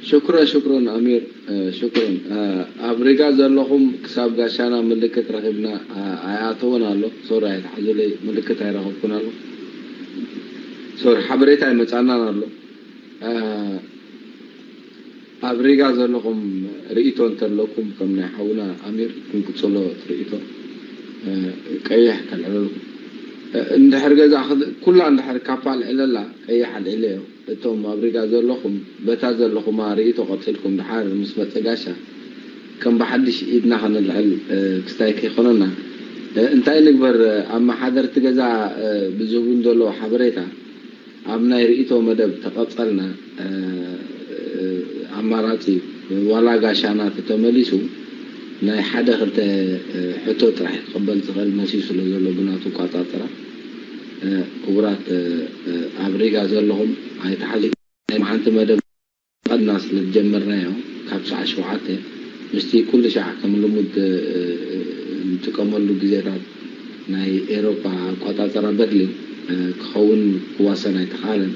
ሽክረን ሽክረን ኣሚር፣ ሽክረን። ኣብ ሪጋ ዘለኹም ክሳብ ጋሻና ምልክት ረኺብና ኣይኣተወን ኣሎ። ሶሪ ኣይትሓዙለይ፣ ምልክት ኣይረኸብኩን ኣሎ። ሶሪ ሓበሬታ ኣይመጻናን ኣሎ። ኣብ ሪጋ ዘለኹም ርእይቶ እንተለኩም ከም ናይ ሓውና ኣሚር ክንቅጽሎ ትርእይቶ ቀይሕ ከልዕለልኩም። እንድሕር ገዛ ኩላ እንድሕር ካፓ ኣልዕለላ ቀይሕ ኣልዕለዮ። እቶም ኣብ ሪጋ ዘለኹም በታ ዘለኹማ ርእይቶ ቀጺልኩም ድሓር ምስ መጸ ጋሻ ከም ብሓድሽ ኢድና ከነልዕል ክስታይ ከይኮነና። እንታይ ንግበር? ኣመሓደርቲ ገዛ ብዝህቡን ዘለዉ ሓበሬታ ኣብ ናይ ርእይቶ መደብ ተቐጸልና። ኣማራጺ ዋላ ጋሻና ተተመሊሱ ናይ ሓደ ክልተ ሕቶ ጥራሕ ክቕበል ዝኽእል መሲሉ ስለ ዘሎ ብናቱ ኣቋጻጽራ። ክቡራት ኣብ ሪጋ ዘለኹም ኣይትሓዙ። ናይ መዓንቲ መደብ ቀድና ስለ ዝጀመርናዮ ካብ ሰዓት ሸውዓተ ምስቲ ኩሉ ሻዕ ከም ልሙድ እንጥቀመሉ ግዜታት ናይ ኤሮፓ ኣቋጻጽራ በርሊን ክኸውን ክዋሰን ኣይተኻእለን።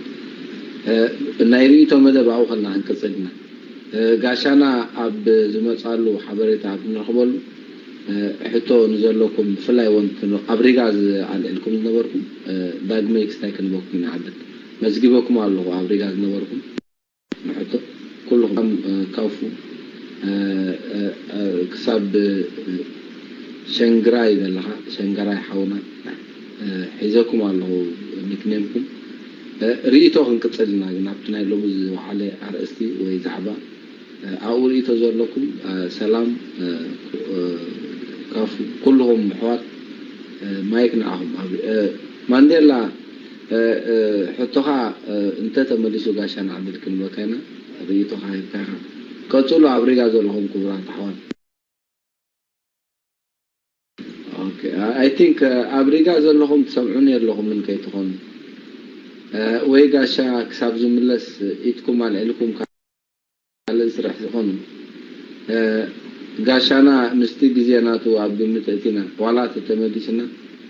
ናይ ርእይቶ መደብ ኣብኡ ከለና ክንቅጽል ኢና። ጋሻና ኣብ ዝመጻሉ ሓበሬታ ኣብ ንረኽበሉ ሕቶ ንዘለኩም ብፍላይ እውን ኣብ ሪጋ ኣልዕልኩም ዝነበርኩም ዳግመይ ክስታይ ክንበኩም ኢና። ዓብድ መዝጊበኩም ኣለኹ ኣብ ሪጋ ዝነበርኩም ንሕቶ ኩልኹም ካፉ ክሳብ ሸንግራይ ዘለኻ ሸንገራይ ሓውና ሒዘኩም ኣለኹ ኒክኔምኩም። ርእይቶ ክንቅጽል ኢና ግን ኣብቲ ናይ ሎሚ ዝወዓለ ኣርእስቲ ወይ ዛዕባ ኣብኡ ርእይቶ ዘለኩም ሰላም ካፉ ኩልኹም ኣሕዋት ማይክ ንዓኹም። ማንዴላ ሕቶኻ እንተ ተመሊሱ ጋሻ ንዓብል ክንበካ ኢና። ርእይቶኻ ሂብካ ኢኻ። ቀጽሉ ኣብ ሪጋ ዘለኹም ክቡራት ኣሕዋት። ኦኬ፣ I think ኣብ ሪጋ ዘለኹም ትሰምዑኒ ኣለኹምን ከይትኾኑ ወይ ጋሻ ክሳብ ዝምለስ ኢድኩም ኣልዒልኩም ካልእ ስራሕ ዝኾኑ። ጋሻና ምስቲ ግዜ ናቱ ኣብ ግምት እቲና ዋላ ተተመሊስና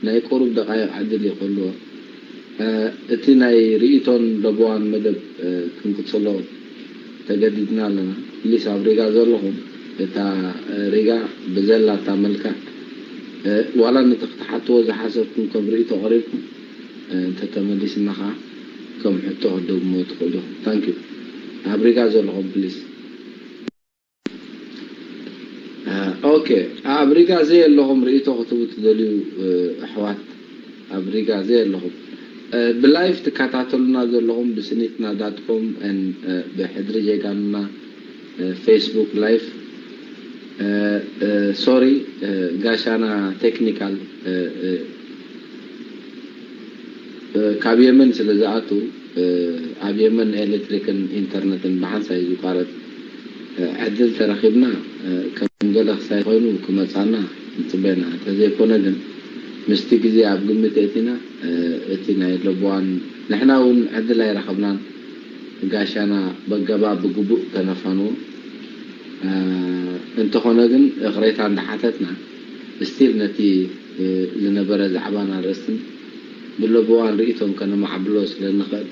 ናይ ቁሩብ ደቃይቕ ዕድል ይኸልዎ። እቲ ናይ ርእይቶን ለበዋን መደብ ክንቅጽሎ ተገዲድና ኣለና። ፕሊስ ኣብ ሪጋ ዘለኹም እታ ሪጋ ብዘላ እታ መልክዕ ዋላ ነቲ ክትሓትዎ ዝሓሰብኩም ከም ርእይቶ ቀሪብኩም እንተተመሊስና ከዓ ከም ሕቶ ክትደግሞ ትኽእሉ ኢኹም። ታንኪዩ። ኣብ ሪጋ ዘለኹም ፕሊስ። ኦኬ፣ ኣብ ሪጋ ዘየለኹም ርእይቶ ክትቡ ትደልዩ ኣሕዋት ኣብ ሪጋ ዘየለኹም ብላይፍ ትከታተሉና ዘለኹም ብስኒትና ዳት ኮም ብሕድሪ ጀጋኑና ፌስቡክ ላይፍ። ሶሪ፣ ጋሻና ቴክኒካል ካብ የመን ስለ ዝኣቱ ኣብ የመን ኤሌክትሪክን ኢንተርነትን ብሓንሳእ እዩ ዝቋረጽ። ዕድል ተረኺብና ከም ገለ ክሳይ ኮይኑ ክመጻና ንጽበና። እንተዘይኮነ ግን ምስቲ ግዜ ኣብ ግምት እቲና እቲ ናይ ለቦዋን ንሕና እውን ዕድል ኣይረኸብናን። ጋሻና በገባ ብግቡእ ተነፋንዎ። እንተኾነ ግን እቕሬታ እንዳሓተትና ስቲል ነቲ ዝነበረ ዛዕባን ኣርእስትን ብለበዋን ርእይቶን ከነማዕብሎ ስለ ንኽእል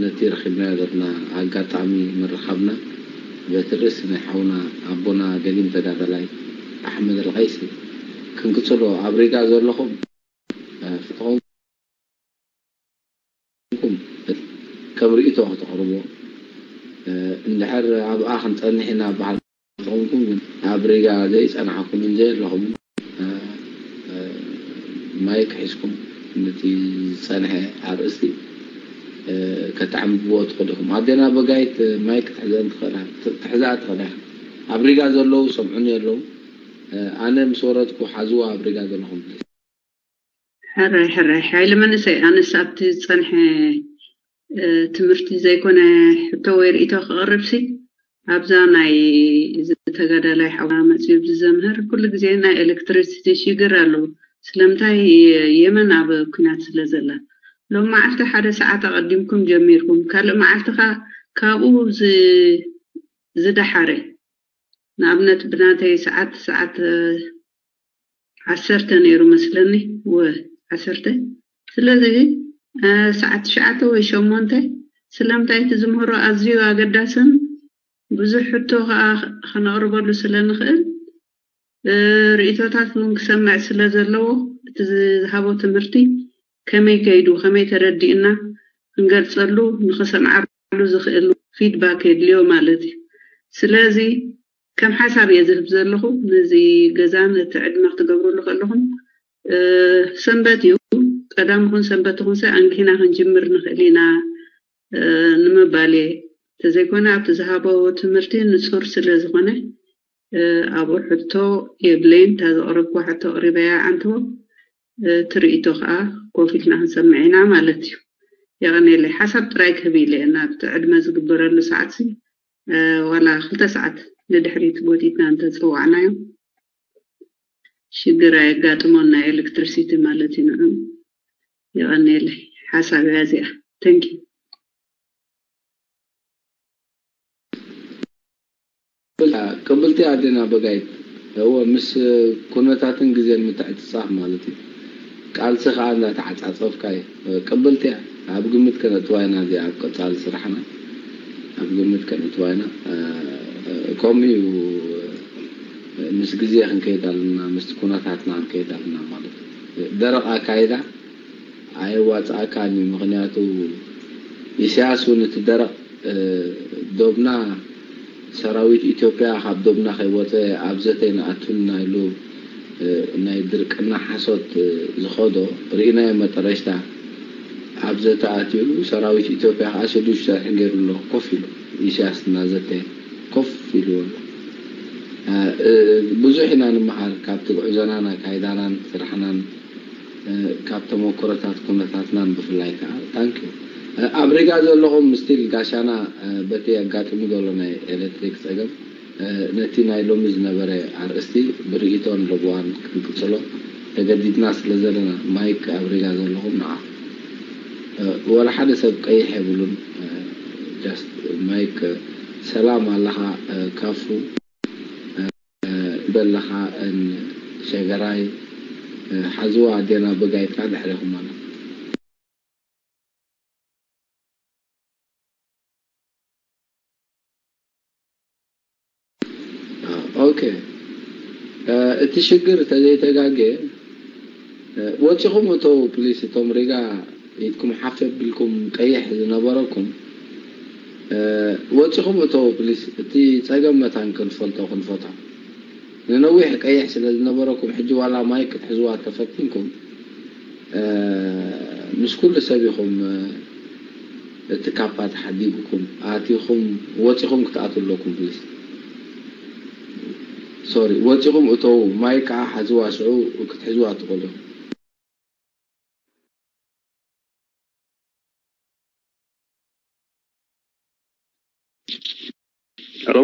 ነቲ ረኺብናዮ ዘለና ኣጋጣሚ ምርኻብና በቲ ርእሲ ናይ ሓውና ኣቦና ገዲም ተጋዳላይ ኣሕመድ ኣልቀይሲ ክንቅጽሎ ኣብ ሪጋ ዘለኹም ፍትኹም ከም ርእይቶ ከተቕርብዎ እንድሕር ኣብኣ ክንጸንሕ ኢና በሃል ተኾንኩም ግን ኣብ ሪጋ ዘይጸናሕኩምን ዘየለኹምን ማይክ ሒዝኩም ነቲ ዝጸንሐ ኣርእስቲ ከተዕምብዎ ትኽእሉ ኢኹም። ኣዴና በጋይት ማይክ ክትሕዘን ትኽእላ ትሕዛ ትኽእላ ኢኻ። ኣብ ሪጋ ዘለዉ ሰምዑኒ ኣለዉ። ኣነ ምስ ወረድኩ ሓዝዋ ኣብ ሪጋ ዘለኹም። ሕራይ ሕራይ ሓይሊ መንእሰይ ኣነስ ኣብቲ ዝጸንሐ ትምህርቲ ዘይኮነ ሕቶ ወይ ርእይቶ ክቕርብ ሲ ኣብዛ ናይ ዝተጋዳላይ ሓውና መፅዩ ዝዘምህር ኩሉ ግዜ ናይ ኤሌክትሪሲቲ ሽግር ኣለዎ። ስለምንታይ የመን ኣብ ኩናት ስለ ዘላ ሎም መዓልቲ ሓደ ሰዓት ኣቐዲምኩም ጀሚርኩም ካልእ መዓልትኻ ካብኡ ዝደሓረ ንኣብነት ብናተይ ሰዓት ሰዓት ዓሰርተ ነይሩ መስለኒ ወ ዓሰርተ ስለዚ ሰዓት ትሽዓተ ወይ ሸሞንተ ስለምንታይ እቲ ዝምህሮ ኣዝዩ ኣገዳስን ብዙሕ ሕቶ ከዓ ከነቕርበሉ ስለ ንኽእል እ፣ ርእይቶታት እውን ክሰምዕ ስለ ዘለዎ እቲ ዝሃቦ ትምህርቲ ከመይ ከይዱ ከመይ ተረዲእና ክንገልፀሉ ንኽሰምዓሉ ዝኽእል ፊድባክ የድልዮ ማለት እዩ። ስለዚ ከም ሓሳብ እየ ዝህብ ዘለኹ ነዚ ገዛን እቲ ዕድመ ክትገብርሉ ከለኹም እ፣ ሰንበት እዩ ቀዳምኹን ሰንበትኹን ሰ ኣንጊህና ክንጅምር ንኽእል ኢና እ፣ ንምባል እየ። እንተዘይኮነ ኣብቲ ዝሃቦ ትምህርቲ ንፁር ስለ ዝኾነ እ፣ ኣብኡ ሕቶ የብለይን። እታ ዘቕረብኩዋ ሕቶ ኣቕሪበያ ኣንተዎ እ፣ ትርኢቶ ከዓ ኮፍ ኢልና ክንሰምዕ ኢና ማለት እዩ። የቐኔለይ ሓሳብ ጥራይ ክህብ ኢለ እየ ናብቲ ዕድመ ዝግበረሉ ሰዓት ሲ እ፣ ዋላ ክልተ ሰዓት ንድሕሪት ጎቲትና እንተፀዋዕናዮ ሽግር ኣየጋጥሞን ናይ ኤሌክትሪሲቲ ማለት እዩ። ንዑ የቐኔለይ ሓሳብ እያ እዚኣ። Thank you። ቅብልቲ ኣዴና በጋይት እወ ምስ ኩነታትን ግዜን ምትዕፅፃፍ ማለት እዩ። ቃልሲ ከዓ እንዳተዓፃፀፍካ እዩ። ቅብልቲ እያ። ኣብ ግምት ከነእትዋ ኢና እዚኣ ኣብ ቀፃሊ ስራሕና ኣብ ግምት ከነእትዋ ኢና። ከምኡ እዩ ምስ ግዜ ክንከይድ ኣለና ምስቲ ኩነታትና ክንከይድ ኣለና ማለት እዩ። ደረቕ ኣካይዳ ኣየዋፅኣካን እዩ። ምኽንያቱ ኢሳያስ እውን እቲ ደረቕ ዶብና ሰራዊት ኢትዮጵያ ካብ ዶብና ከይወፀ ኣብ ዘተ ኣይንኣቱን ኢና ኢሉ ናይ ድርቅና ሓሶት ዝኸዶ ርኢናዮ መጠረሽታ ኣብ ዘተ ኣትዩ ሰራዊት ኢትዮጵያ ከዓ ሽዱሽተ ወርሒ ገይሩ ኣሎ ኮፍ ኢሉ ኢሳያስ እናዘተ ኮፍ ኢልዎ ኣሎ። ብዙሕ ኢና ንምሃር ካብቲ ጉዕዞናን ኣካይዳናን ስራሕናን ካብ ተመክሮታት ኩነታትናን ብፍላይ ከዓ thank you ኣብ ሪጋ ዘለኹም still ጋሻና በቲ ኣጋጢሙ ዘሎ ናይ ኤሌክትሪክ ፀገም ነቲ ናይ ሎሚ ዝነበረ ኣርእስቲ ብርእይቶን ለብዋን ክንቅፅሎ ተገዲድና ስለ ዘለና ማይክ ኣብ ሪጋ ዘለኹም ንዓ ወላ ሓደ ሰብ ቀይሕ የብሉን just ማይክ ሰላም ኣለኻ ካፉ በለኻ ሸገራይ ሓዝዋ ኣዴና በጋይትካ ድሕሬኹም ኣሎ ኦኬ እቲ ሽግር ተዘይተጋገ ወፂኹም እተው ፕሊስ እቶም ሪጋ ኢድኩም ሓፍ ኣቢልኩም ቀይሕ ዝነበረኩም ወፂኹም እተው ፕሊስ እቲ ፀገም መታን ክንፈልጦ ክንፈቶ ንነዊሕ ቀይሕ ስለ ዝነበረኩም ሕጂ ዋላ ማይክ ክትሕዝዋ ተፈቲንኩም ምስ ኩሉ ሰብ ኢኹም እቲ ካፓ ተሓዲጉኩም ኣቲኹም ወፂኹም ክትኣትዉ ኣለኩም ፕሊስ ሶሪ ወፂኹም እተው ማይክ ከዓ ሓዝዋ ሽዑ ክትሕዝዋ ትኽእሉ ኢኹም Hello?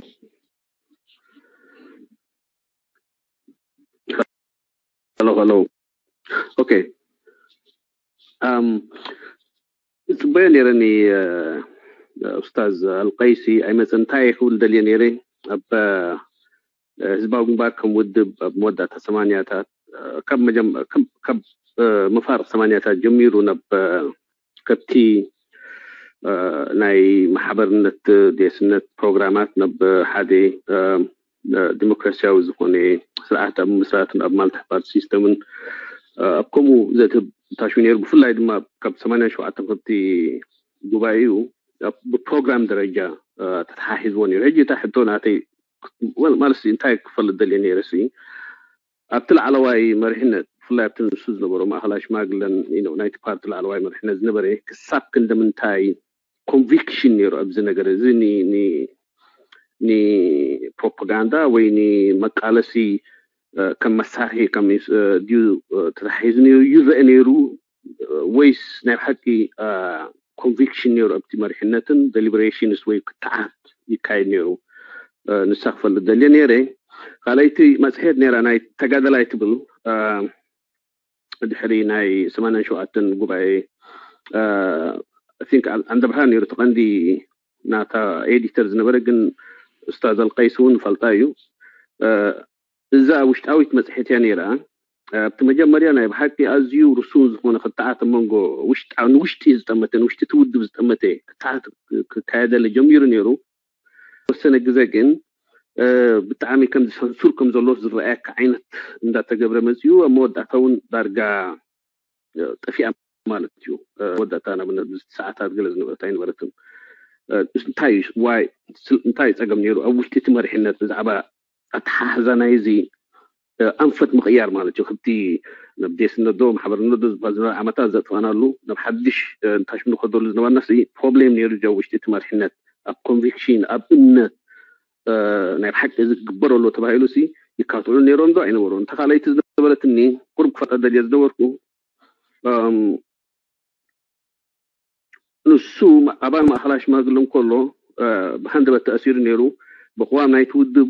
Hello, hello. Okay. Um, ጽበዮ ነይረኒ ኡስታዝ ኣልቀይሲ ኣይመፀ እንታይ ክብል ደልየ ነይረ ኣብ ህዝባዊ ግንባር ከም ውድብ ኣብ መወዳእታ ሰማንያታት ካብ መጀመ- ከም- ካብ እ፣ መፋርቕ ሰማንያታት ጀሚሩ ናብ እ፣ ከብቲ እ፣ ናይ ማሕበርነት እ፣ ዴስነት ፕሮግራማት ናብ እ፣ ሓደ እ፣ እ፣ ዲሞክራሲያዊ ዝኾነ ስርዓት ኣብ ምስራትን ኣብ ማልቲፓርቲ ሲስተምን እ፣ ኣብ ከምኡ ዘትብ ታሽሙ ነይሩ። ብፍላይ ድማ ካብ ሰማንያን ሸውዓተን ከብቲ ጉባኤኡ ኣብ- ብፕሮግራም ደረጃ እ፣ ተተሓሒዝዎ ነይሩ። ሕጂ እታ ሕቶ ናተይ ወል- ማለት ሲ እንታይ ክፈልጥ ደልየ ነይረ ሲ ኣብቲ ላዕለዋይ መሪሕነት ብፍላይ ኣብቲ ንሱ ዝነበሮ ማእኸላይ ሽማግለን you know ናይቲ ፓርቲ ላዕለዋይ መሪሕነት ዝነበረ ክሳብ ክንደ ምንታይ ኮንቪክሽን ነይሩ ኣብዚ ነገር እዚ ን- ን- ንፕሮፓጋንዳ ወይ ንመቃለሲ እ፣ ከም መሳርሒ ከም እ፣ ድዩ እ፣ ተታሒዙ ነይሩ ይረአ ነይሩ እ፣ ወይስ ናይ ብሓቂ እ፣ ኮንቪክሽን ነይሩ ኣብቲ መሪሕነትን ደሊበሬሽንስ ወይ ክትዓት ይካየድ ነይሩ ንሳ ክፈልጥ ደልየ ነይረ። ካልኣይቲ መፅሄት ነይራ ናይ ተጋደላይ ትብል ድሕሪ ናይ ሰማንያን ሸውዓተን ጉባኤ ቲንክ ዓንደብርሃን ነይሩ እቲ ቀንዲ ናታ ኤዲተር ዝነበረ ግን ኡስታዝ ኣልቀይስ እውን ፈልጣ እዩ። እዛ ውሽጣዊት መፅሄት እያ ነይራ። ኣብቲ መጀመርያ ናይ ብሓቂ ኣዝዩ ርሱን ዝኾነ ክትዓት ኣብ መንጎ ውሽጣ ንውሽጢ ዝጠመተ ንውሽጢ እቲ ውድብ ዝጠመተ ክትዓት ክካየደለ ጀሚሩ ነይሩ። ወሰነ ግዜ ግን ብጣዕሚ ከም ዝሰንሱር ከም ዘሎ ዝረኣየካ ዓይነት እንዳተገብረ መፅኡ ኣብ መወዳእታ እውን ዳርጋ ጠፊኣ ማለት እዩ። መወዳእታ ንኣብነት ሰዓታት ገለ ዝነበረት ኣይነበረትን። እንታይ ዋይ እንታይ ፀገም ነይሩ ኣብ ውሽጢ እቲ መሪሕነት ብዛዕባ ኣተሓሕዛ ናይ እዚ ኣንፈት ምቕያር ማለት እዩ። ክብቲ ናብ ዴስነት ዶ ማሕበርነት ዶ ዝበሃል ዝነበረ ዓመታት ዘጥፋእናሉ ናብ ሓድሽ እንታሽም ንኸደሉ ዝነበርና ሲ ፕሮብሌም ነይሩ ጃ ውሽጢ እቲ መሪሕነት ኣብ ኮንቪክሽን ኣብ እምነት ናይ ብሓቂ እዚ ክግበር ኣሎ ተባሂሉ ሲ ይካትዑ ነይሮም ዶ ኣይነበሩ? እንተ ካልኣይቲ ዝነበረትኒ ቁርብ ክፈጠ ደልየ ዝነበርኩ ንሱ ኣባል ማእኸላ ሽማግለ እንከሎ ብሃንደበት ተኣሲሩ ነይሩ። ብቅዋም ናይቲ ውድብ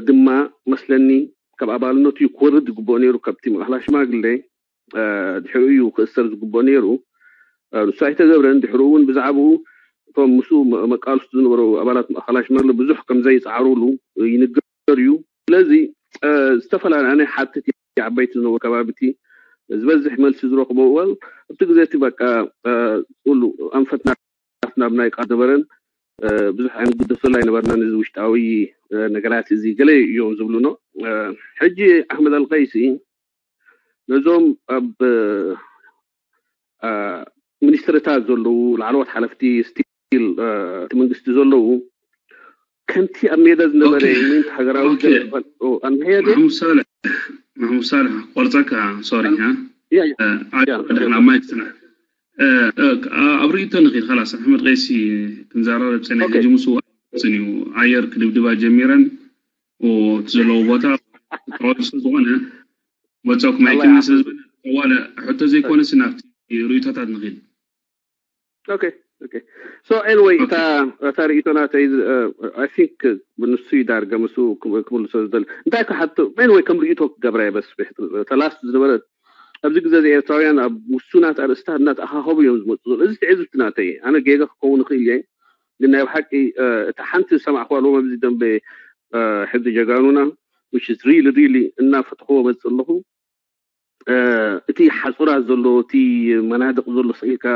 ድማ መስለኒ ካብ ኣባልነቱ እዩ ክወርድ ዝግብኦ ነይሩ ካብቲ ማእኸላ ሽማግለ። ድሕሪኡ እዩ ክእሰር ዝግብኦ ነይሩ። ንሱ ኣይተገብረን። ድሕሪኡ እውን ብዛዕባኡ እቶም ምስኡ መቃልስቱ ዝነበሩ ኣባላት ማእኸላ ሽማግለ ብዙሕ ከም ዘይፃዕሩሉ ይንገር እዩ። ስለዚ ዝተፈላለያ ናይ ሓትት ዓበይቲ ዝነበሩ ከባቢቲ ዝበዝሕ መልሲ ዝረኽቦ እዋል ኣብቲ ግዜ እቲ በቃ ኩሉ ኣንፈትና ናብ ናይ ቃል ነበረን ብዙሕ ዓይነት ግደሰሉ ኣይነበርናን። እዚ ውሽጣዊ ነገራት እዚ ገለ እዮም ዝብሉኖ። ሕጂ ኣሕመድ ኣልቀይሲ ነዞም ኣብ ሚኒስትርታት ዘለዉ ላዕለዎት ሓለፍቲ ስቲል እቲ መንግስቲ ዘለዉ ከምቲ ኣብ ሜዳ ዝነበረ ምንት ሃገራዊ ኣንሕየደ ማሕሙድ ሳልሕ ቆርፀካ ሶሪ ድሕና ማይክ ስራሕ ኣብ ርእይቶ ንኽእል ካላስ ኣሕመድ ቀይሲ ክንዘራረብ ፀኒሕ ሕጂ ምስ ጽን እዩ ኣየር ክድብድባ ጀሚረን እቲ ዘለዎ ቦታ ተዋሱ ዝኾነ መፀኩም ኣይክነስ ዝብል ዋለ ሕቶ ዘይኮነስ ናብቲ ርእይቶታት ንኽእል okay okay so anyway እታ እታ ርእይቶ ናተይ I think ንሱ ዳርገ ምስ ክምልሶ ዝደል እንታይ ክሓቶ anyway ከም ርእይቶ ክገብራ የበስብሕ ተላስት ዝነበረ ኣብዚ ግዜ እዚ ኤርትራውያን ኣብ ውሱናት ኣርእስታት እናተኣኻኸቡ እዮም ዝመፁ ዘሎ። እዚ ትዕዝብቲ ናተይ ኣነ ጌጋ ክኸውን ይኽእል እየ፣ ግን ናይ ብሓቂ እታ ሓንቲ ዝሰማዕክዋ ሎም ኣብዚ ደንበ ሕዚ ጀጋኑና which is really really እናፈተኽዎ መፅእ ኣለኹ። እቲ ሓፁራት ዘሎ እቲ መናድቕ ዘሎ ስኢልካ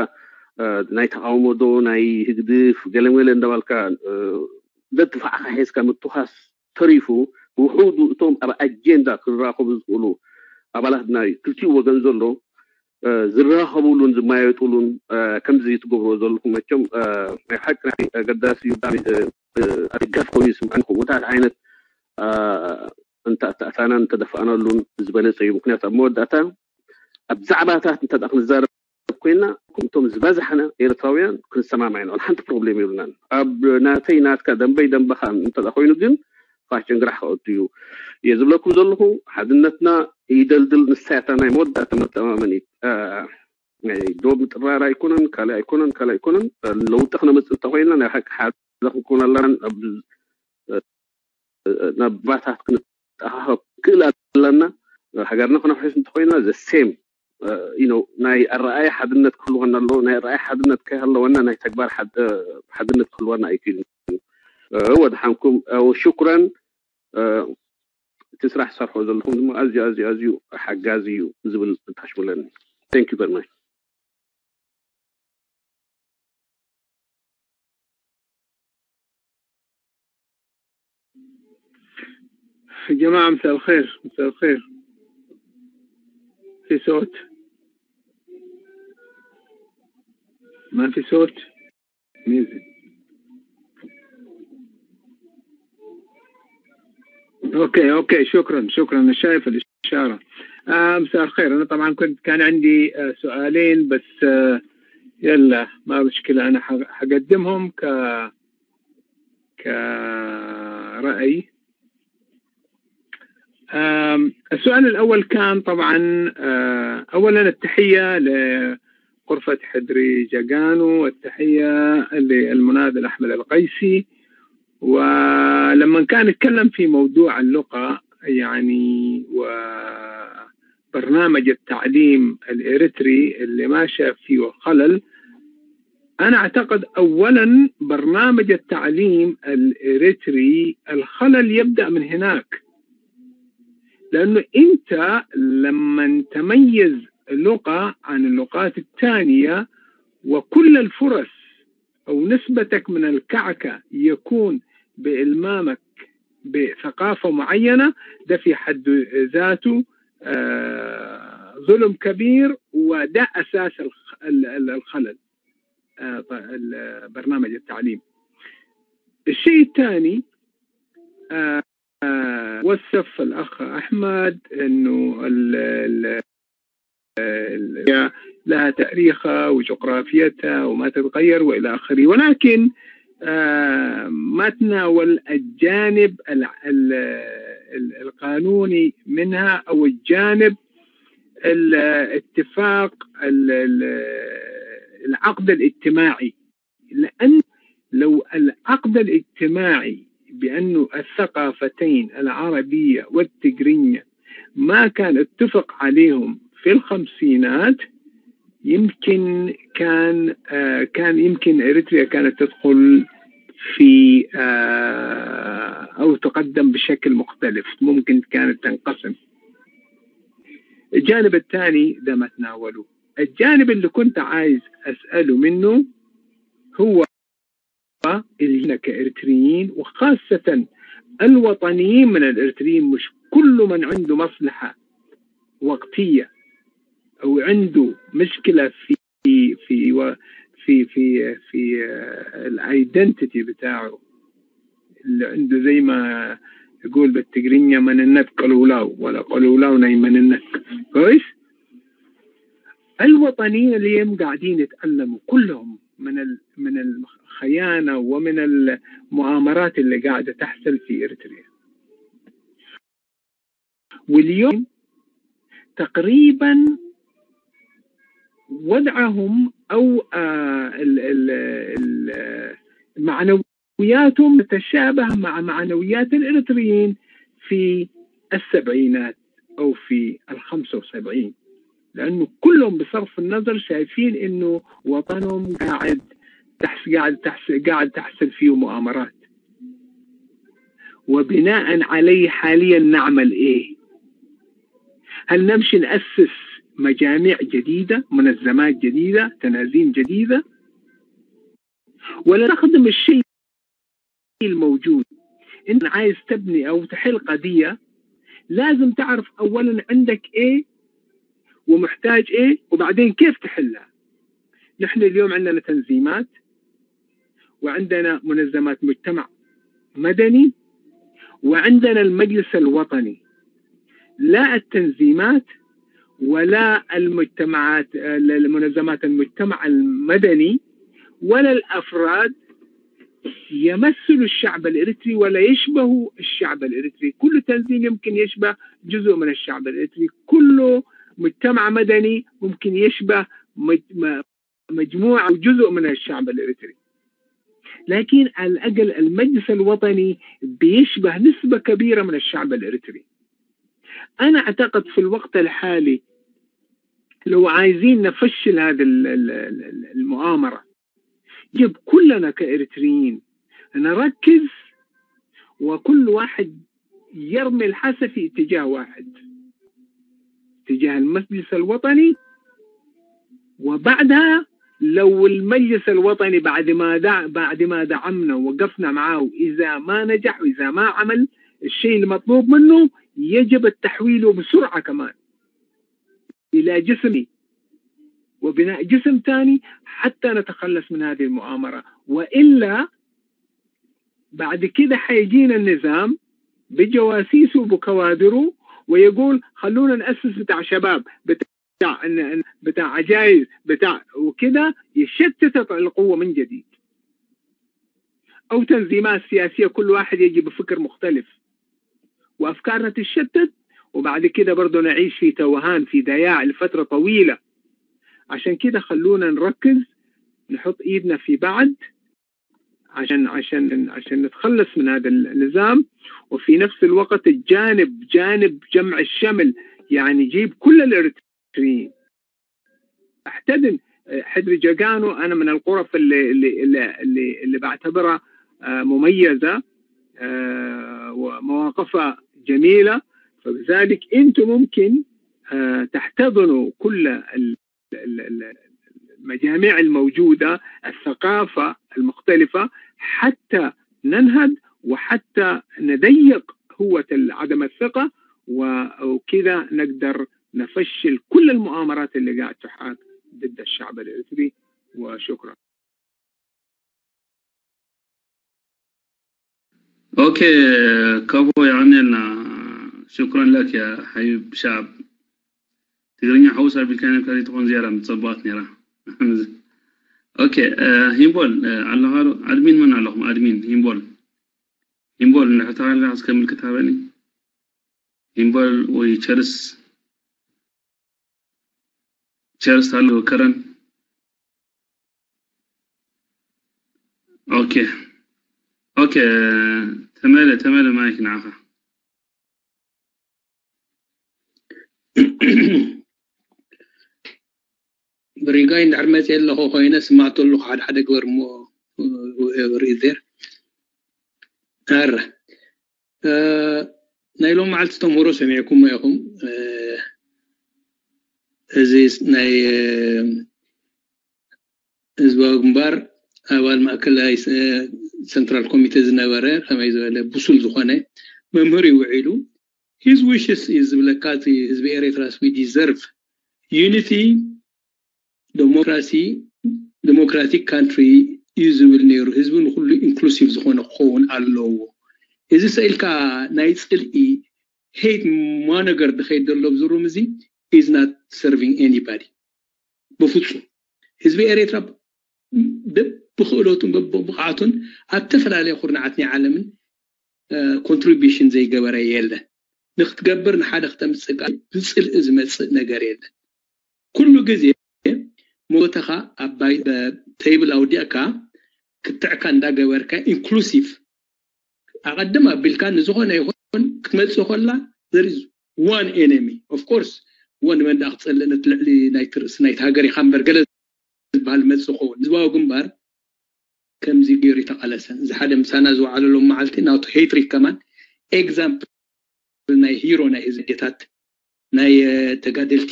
ናይ ተቃውሞ ዶ ናይ ህግድፍ ገለመለ እንዳባልካ ደድፋዕካ ሒዝካ ምትኳስ ተሪፉ ብውሑዱ እቶም ኣብ ኣጀንዳ ክራኸቡ ዝኽእሉ ኣባላት ናይ ክልቲኡ ወገን ዘሎ ዝራኸቡሉን ዝማየጡሉን ከምዚ ትገብርዎ ዘለኹም መቸም ናይ ሓቂ ናይ ኣገዳሲ እዩ። ብጣዕሚ ኣደጋፊ ኮይኑ ይስምዐኒ። ከምኡታት ዓይነት እንተኣተኣታናን እንተደፋእናሉን ዝበለፀ እዩ። ምክንያቱ ኣብ መወዳእታ ኣብ ዛዕባታት እንተ ክንዛረብ ኮይና እቶም ዝበዛሕና ኤርትራውያን ክንሰማማዕ ኢና። ሓንቲ ፕሮብሌም የብልናን። ኣብ ናተይ ናትካ ደንበይ ደንበኻ እንተ ኮይኑ ግን ፋሽን ግራሕ ከእቱ እዩ እየ ዝብለኩም ዘለኹ። ሓድነትና ይደልድል። ንሳያታ ናይ መወዳእታ መተማመኒ ናይ ዶብ ምጥራር ኣይኮነን፣ ካልእ ኣይኮነን፣ ካልእ ኣይኮነን። ለውጢ ክነመፅእ እንተኮይና ናይ ሓቂ ሓደ ክንኮን ኣለናን ናባታት ክንተኣኻኸብ ክእል ኣለና። ሃገርና ክነፍሕስ እንተኮይና ዘሴም ነው ናይ ኣረኣይ ሓድነት ክህልወና ኣለዎ። ናይ ኣረኣይ ሓድነት ከይሃለወና ናይ ተግባር ሓድነት ክህልወና ኣይክእልን። ወድሓንኩም ሽኩረን። እቲ ስራሕ ዝሰርሖ ዘለኹም ድማ ኣዝዩ ኣዝዩ ኣዝዩ ሓጋዚ እዩ ዝብል ታሽሙለኒ። Thank you very much። جماعة مساء الخير مساء الخير في صوت ما في صوت ميوزك اوكي اوكي شكرا شكرا انا شايف الاشاره آه مساء الخير انا طبعا كنت كان عندي آه سؤالين بس آه يلا ما مشكله انا حقدمهم ك كراي السؤال الأول كان طبعا أولا التحية لغرفة حدري جاكانو والتحية للمناضل أحمد القيسي ولما كان يتكلم في موضوع اللغة يعني وبرنامج التعليم الإريتري اللي ما شاف فيه خلل أنا أعتقد أولا برنامج التعليم الإريتري الخلل يبدأ من هناك لأنه أنت لما تميز لغة عن اللغات الثانية، وكل الفرص أو نسبتك من الكعكة يكون بإلمامك بثقافة معينة، ده في حد ذاته آه، ظلم كبير، وده أساس الخ- ال- ال- الخلل آه، ط- ال- برنامج التعليم. الشيء الثاني، آه، آه، وصف الأخ أحمد أنه ال- ال- ال- لها تاريخها وجغرافيتها وما تتغير وإلى آخره، ولكن آه، ما تناول الجانب ال- ال- ال- القانوني منها، أو الجانب الاتفاق ال- ال- العقد الاجتماعي. لأن لو العقد الاجتماعي بأنه الثقافتين العربية والتجرية ما كان اتفق عليهم في الخمسينات، يمكن كان آه، كان يمكن إريتريا كانت تدخل في آه، أو تقدم بشكل مختلف، ممكن كانت تنقسم. الجانب الثاني ده ما تناوله. الجانب اللي كنت عايز أسأله منه هو اللي كإريتريين، وخاصة الوطنيين من الإريتريين، مش كل من عنده مصلحة وقتية أو عنده مشكلة في في في و- في في في آه، ال identity بتاعه، اللي عنده زي ما يقول بالتقرينيا مننت قلولاو ولا قلولاو ناي مننت. كويس؟ الوطنيين اليوم قاعدين يتألموا كلهم من ال من الخيانة ومن المؤامرات اللي قاعدة تحصل في إريتريا. واليوم تقريبا وضعهم أو آه، ال- ال- ال- معنوياتهم تتشابه مع معنويات الإريتريين في السبعينات أو في الخمسة وسبعين، لأنه كلهم بصرف النظر شايفين إنه وطنهم قاعد تحس قاعد تحس قاعد تحصل فيه مؤامرات. وبناء عليه حاليا نعمل إيه؟ هل نمشي نأسس مجاميع جديدة، منظمات جديدة، تنازيم جديدة، ولا نخدم الشيء الموجود؟ أنت عايز تبني أو تحل قضية، لازم تعرف أولا عندك إيه ومحتاج إيه، وبعدين كيف تحلها. نحن اليوم عندنا تنظيمات، وعندنا منظمات مجتمع مدني، وعندنا المجلس الوطني. لا التنظيمات ولا المجتمعات، المنظمات المجتمع المدني ولا الأفراد يمثلوا الشعب الإريتري ولا يشبهوا الشعب الإريتري. كل تنظيم يمكن يشبه جزء من الشعب الإريتري، كل مجتمع مدني ممكن يشبه مج- م- مجموعة أو جزء من الشعب الإريتري، لكن على الأقل المجلس الوطني بيشبه نسبة كبيرة من الشعب الإريتري. أنا أعتقد في الوقت الحالي لو عايزين نفشل هذه ال- ال- ال- ال- المؤامرة، يجب كلنا كإريتريين نركز، وكل واحد يرمي الحسا في اتجاه واحد، اتجاه المجلس الوطني. وبعدها لو المجلس الوطني بعد ما دع... بعد ما دعمنا ووقفنا معاه، إذا ما نجح وإذا ما عمل الشيء المطلوب منه، يجب التحويل بسرعة كمان إلى جسم وبناء جسم ثاني حتى نتخلص من هذه المؤامرة. وإلا بعد كده حيجينا النظام بجواسيسه وبكوادره ويقول: "خلونا نأسس بتاع شباب، بتاع، بتاع عجائز، بتاع"، وكده يشتت القوة من جديد. أو تنظيمات سياسية كل واحد يجي بفكر مختلف وأفكارنا تتشتت، وبعد كده برضو نعيش في توهان، في ضياع لفترة طويلة. عشان كده خلونا نركز، نحط إيدنا في بعض عشان عشان عشان نتخلص من هذا النظام. وفي نفس الوقت الجانب، جانب جمع الشمل، يعني جيب كل الإريتريين. أحتدم حدري جاكانو، أنا من الغرف اللي اللي اللي, اللي, اللي بعتبرها آه، مميزة آه، ومواقفها جميلة. فبذلك أنتم ممكن آه، تحتضنوا كل ال- ال- ال- المجاميع الموجودة، الثقافة المختلفة، حتى ننهض وحتى نضيق هوة عدم الثقة، و- وكذا نقدر نفشل كل المؤامرات اللي قاعد تحاك ضد الشعب الإريتري. وشكرا. ኦኬ፣ ከፎ የቐንየልና። ሽኩረን ለክ ያ ሓቢብ ሻብ። ትግርኛ ሓውስ ኣቢልካ ነካ ዘይትኾን ዝያዳ ምጸባዋት ነይራ። ኦኬ፣ እ፣ ሂምቦል፣ እ፣ ኣለኻ ዶ? ኣድሚን መን ኣለኹም? ኣድሚን ሂምቦል። ሂምቦል፣ ንሕታላ እስከ ምልክት ሃበኒ። ሂምቦል ወይ ቸርስ፣ ቸርስ ኣሎ ከረን። ኦኬ፣ ኦኬ፣ ተመለ፣ ተመለ ማይክ ንዓኻ። ብሪጋይ እንድሕር መፅየ ኣለኹ ኮይነ ስማዕቱ ኣለኹ ሓደ ሓደ ግበር እሞ whoever is there። ኣረ፣ እ፣ ናይ ሎም መዓልቲ ተምህሮ ሰሚዕኩሞ ኢኹም። እ፣ እዚ ናይ፣ እ፣ ህዝባዊ ግንባር ኣባል ማእከላይ ስ-፣ ሰንትራል ኮሚቴ ዝነበረ ከመይ ዝበለ ብሱል ዝኾነ መምህር እዩ ውዒሉ። His wishes እዩ ዝብለካ፣ እቲ ህዝቢ ኤርትራስ we deserve unity, democracy, democratic country እዩ ዝብል ነይሩ። ህዝቢ ንኩሉ ኢንክሉሲቭ ዝኾነ ክኸውን ኣለዎ። እዚ ስኢልካ ናይ ፅልኢ ሄት ማነገር ድኸይድ ዘሎ ኣብዚ ሩም እዚ is not serving anybody። ብፍፁም ህዝቢ ኤርትራ በብክእለቱን በብብቕዓቱን ኣብ ተፈላለየ ኩርናዓት ናይ ዓለምን ኮንትሪቢሽን ዘይገበረ የለን። ንክትገብር ንሓደ ክተምፅእ ከኣ ብፅልኢ ዝመፅእ ነገር የለን። ኩሉ ግዜ ሞተኻ ኣብ ቴብል ኣውዲቕካ ክትዕካ እንዳገበርካ ኢንክሉሲቭ ኣቐድም ኣቢልካ ንዝኾነ ይኹን ክትመፅእ ከላ there is one enemy. Of course one መን ደኣ ክፀልእ ነቲ ልዕሊ ናይቲ ርእሲ ናይቲ ሃገር ኢኻ እምበር ገለ ዝበሃል መፅእ ክኸውን። ህዝባዊ ግንባር ከምዚ ገይሩ ይተቓለሰ። እዚ ሓደ ምሳና ዝወዓለሎም መዓልቲ ናቱ ሄትሪክ ከማን ኤግዛምፕል ናይ ሂሮ ናይ ህዝቢ ጌታት ናይ እ፣ ተጋደልቲ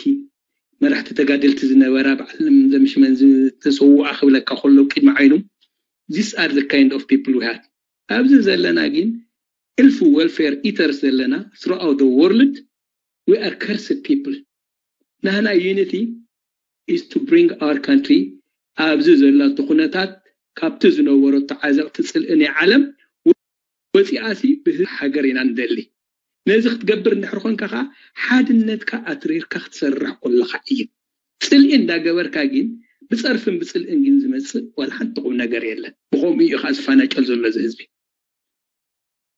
መራሕቲ ተጋደልቲ ዝነበራ በዓል ዘምሽመን ዝተሰውኣ ክብለካ ከሎ ቅድሚ ዓይኑ these are the kind of people we had። ኣብዚ ዘለና ግን እልፉ welfare eaters ዘለና throughout the world we are cursed people። ናህና unity is to bring our country ኣብዚ ዘላቶ ኩነታት ካብቲ ዝነበረቶ ዓዘቕቲ ፅልኢ ናይ ዓለም ወፂኣሲ ብህዝቢ ሃገር ኢና ንደሊ። ነዚ ክትገብር እንድሕር ኮንካ ከዓ ሓድነትካ ኣትሪርካ ክትሰርሕ ከለካ እዩ። ፅልኢ እንዳገበርካ ግን ብፀርፍን ብፅልእን ግን ዝመፅእ ዋላ ሓንቲ ቁም ነገር የለን። ብከምኡ እዩ ከዓ ዝፈናጨል ዘሎ እዚ ህዝቢ።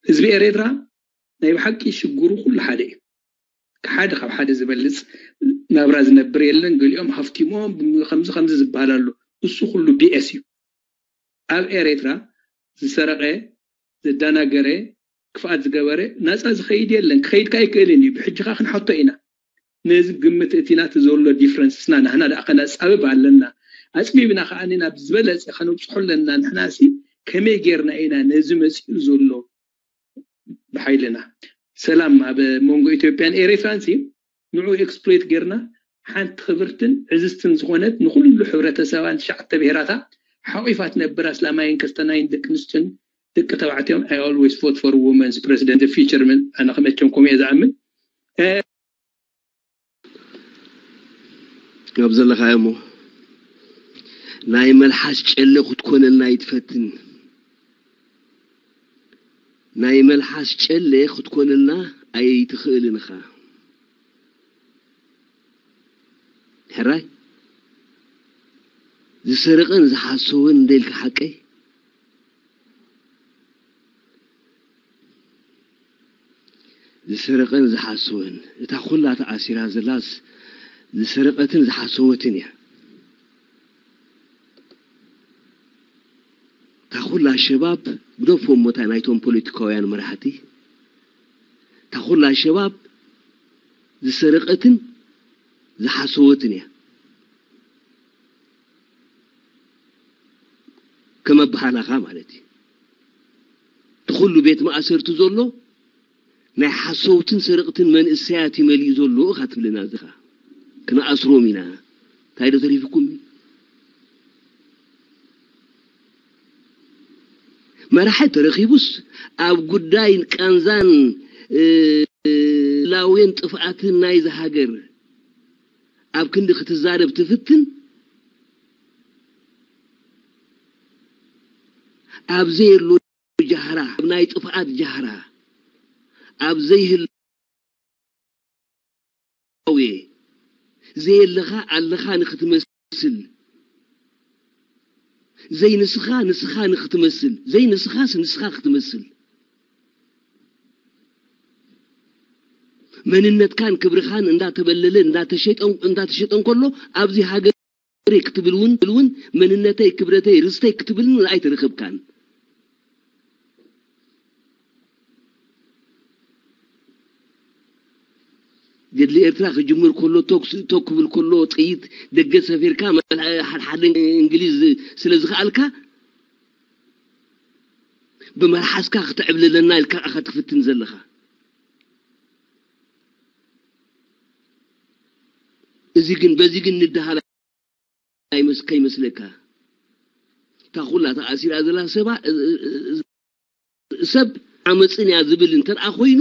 ህዝቢ ኤርትራ ናይ ብሓቂ ሽግሩ ኩሉ ሓደ እዩ። ሓደ ካብ ሓደ ዝበልፅ ናብራ ዝነብር የለን። ገሊኦም ሃፍቲሞም ብም-፣ ከምዚ ከምዚ ዝበሃል ኣሎ። እሱ ኩሉ ቢኤስ እዩ። ኣብ ኤርትራ ዝሰረቐ ዘዳናገረ ክፍኣት ዝገበረ ናፃ ዝኸይድ የለን። ክኸይድ ከኣ ኣይክእልን እዩ። ብሕጂ ከኣ ክንሓቶ ኢና። ነዚ ግምት እቲ ናቲ ዘሎ ዲፍረንስና ናህና ደኣ ከነፃብብ ኣለና። ኣፅቢብና ከኣ ናብ ዝበለፀ ከነብፅሖ ኣለና። ንሕና ሲ ከመይ ጌርና ኢና ነዚ መፂኡ ዘሎ ብሓይልና ሰላም ኣብ መንጎ ኢትዮጵያን ኤርትራን ሲ ንዑ ኤክስፕሎይት ጌርና ሓንቲ ክብርትን ዕዝዝትን ዝኾነት ንኩሉ ሕብረተሰባን ትሽዓተ ብሄራታ ሓቂፋ ትነብር ኣስላማይን ከስተናይን ደቂ ኣንስትዮን ደቂ ተባዕትዮን I always vote for women's president the future ምን ኣነ ከመቸም ከምኡ እየ ዝኣምን። ኣብ ዘለኻዮ እሞ ናይ መልሓስ ጨለ ክትኮነልና ኣይትፈትን። ናይ መልሓስ ጨለ ክትኮነልና ኣይትኽእልን ኢኻ። ሕራይ ዝሰረቐን ዝሓሰወን እንደ ኢልካ ሓቀይ ዝሰረቐን ዝሓሰወን እታ ኩላ ተኣሲራ ዘላስ ዝሰረቐትን ዝሓሰወትን እያ። እታ ኩላ ሸባብ ግደፎ እሞ እታ ናይቶም ፖለቲካውያን መራሕቲ እታ ኩላ ሸባብ ዝሰረቐትን ዝሓሰወትን እያ። ከም ኣበሃላኻ ማለት እዩ። እቲ ኩሉ ቤት ማእሰርቲ ዘሎ ናይ ሓሰውትን ሰረቕትን መንእሰያት እዩ መሊኡ ዘሎ ኢኻ ትብለና። እዚኻ ክንኣስሮም ኢና። እንታይ ዶ ተሪፍኩም? መራሒ ተረኺቡስ ኣብ ጉዳይን ቃንዛን ላውየን ጥፍኣትን ናይዚ ሃገር ኣብ ክንዲ ክትዛረብ ትፍትን፣ ኣብ ዘየሎ ጃህራ፣ ኣብ ናይ ጥፍኣት ጃህራ፣ ኣብ ዘይህል ዘየለኻ ኣለኻ ንክትመስል፣ ዘይንስኻ ንስኻ ንክትመስል፣ ዘይንስኻስ ንስኻ ክትመስል፣ መንነትካን ክብርኻን እንዳተበለለ እንዳተሸጠ እንከሎ፣ ኣብዚ ሃገር ክትብል እውን እውን መንነተይ፣ ክብረተይ፣ ርስተይ ክትብል እውን ኣይተረኸብካን። ገድሊ ኤርትራ ክጅምር ከሎ፣ ቶክ ክብል ከሎ፣ ጥይት ደገ ሰፊርካ፣ ሓድሓደ እንግሊዝ ስለ ዝኸኣልካ፣ ብመልሓስካ ክትዕብልለና ኢልካ ኢኻ ትፍትን ዘለኻ። እዚ ግን፣ በዚ ግን ንደሃል ኣይመስ-፣ ከይመስለካ። እታ ኩላ ተኣሲራ ዘላ ሰባ-፣ ሰብ ዓመፅን እያ ዝብል እንተ ደኣ ኮይኑ፣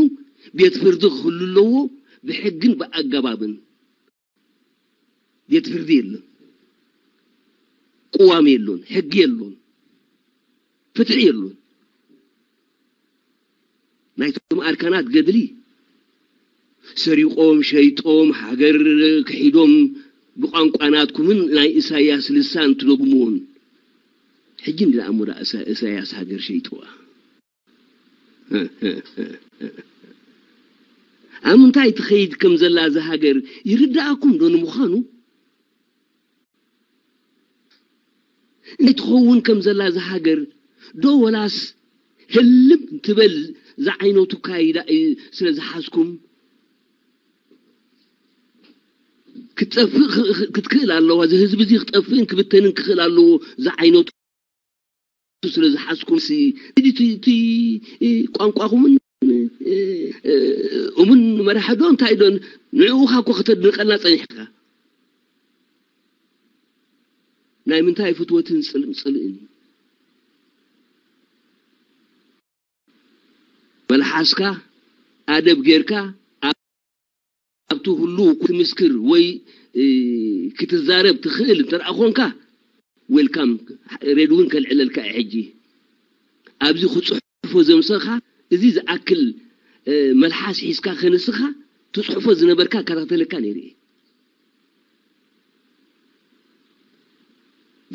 ቤት ፍርዲ ክህሉ ኣለዎ፣ ብሕግን ብኣገባብን። ቤት ፍርዲ የለን፣ ቅዋም የሎን፣ ሕጊ የሎን፣ ፍትሒ የሎን። ናይቶም ኣርካናት ገድሊ ሰሪቖም፣ ሸይጦም፣ ሃገር ክሒዶም፣ ብቋንቋ ናትኩምን ናይ ኢሳያስ ልሳን ትደግምዎን። ሕጂ እንዲ ደኣ እሞ ደኣ ኢሳ-፣ ኢሳያስ ሃገር ሸይጥዋ። ኣብ ምንታይ ትኸይድ ከም ዘላ እዛ ሃገር ይርድኣኩም ዶ ንምዃኑ? እንታይ ትኸውን ከም ዘላ እዛ ሃገር ዶ ወላስ ህልም ትበል ዝዓይነቱ ካይዳ እዩ ስለ ዝሓዝኩም? ክትጠፍእ ክ-፣ ክ-፣ ክትክእል ኣለዋ። እዚ ህዝቢ እዚ ክጠፍእን ክብተንን ክኽእል ኣለዎ ዝዓይነቱ ስለ ዝሓዝኩም ሲ፣ እቲ፣ እቲ፣ እቲ ቋንቋኹምን፣ እ፣ እ፣ እሙን መራሒ ዶ እንታይ ዶ ንዕኡ እኮ ከተድንቐልና ጸኒሕካ። ናይ ምንታይ ፍትወትን ጽልእ-፣ ጽልእን እዩ? መልሓስካ ኣደብ ጌርካ ኣብ-፣ ኣብቲ ህሉው ክትምስክር ወይ፣ እ፣ ክትዛረብ ትኽእል እንተ ደኣ ኾንካ፣ ዌልካም፣ ሬድዮ እውን ከልዕለልካ እየ ሕጂ። ኣብዚ ክጽሕፎ ዘምሰኻ፣ እዚ ዝኣክል፣ እ፣ መልሓስ ሒዝካ ከንስኻ ትጽሕፎ ዝነበርካ እከታተለካ ነይረ እየ።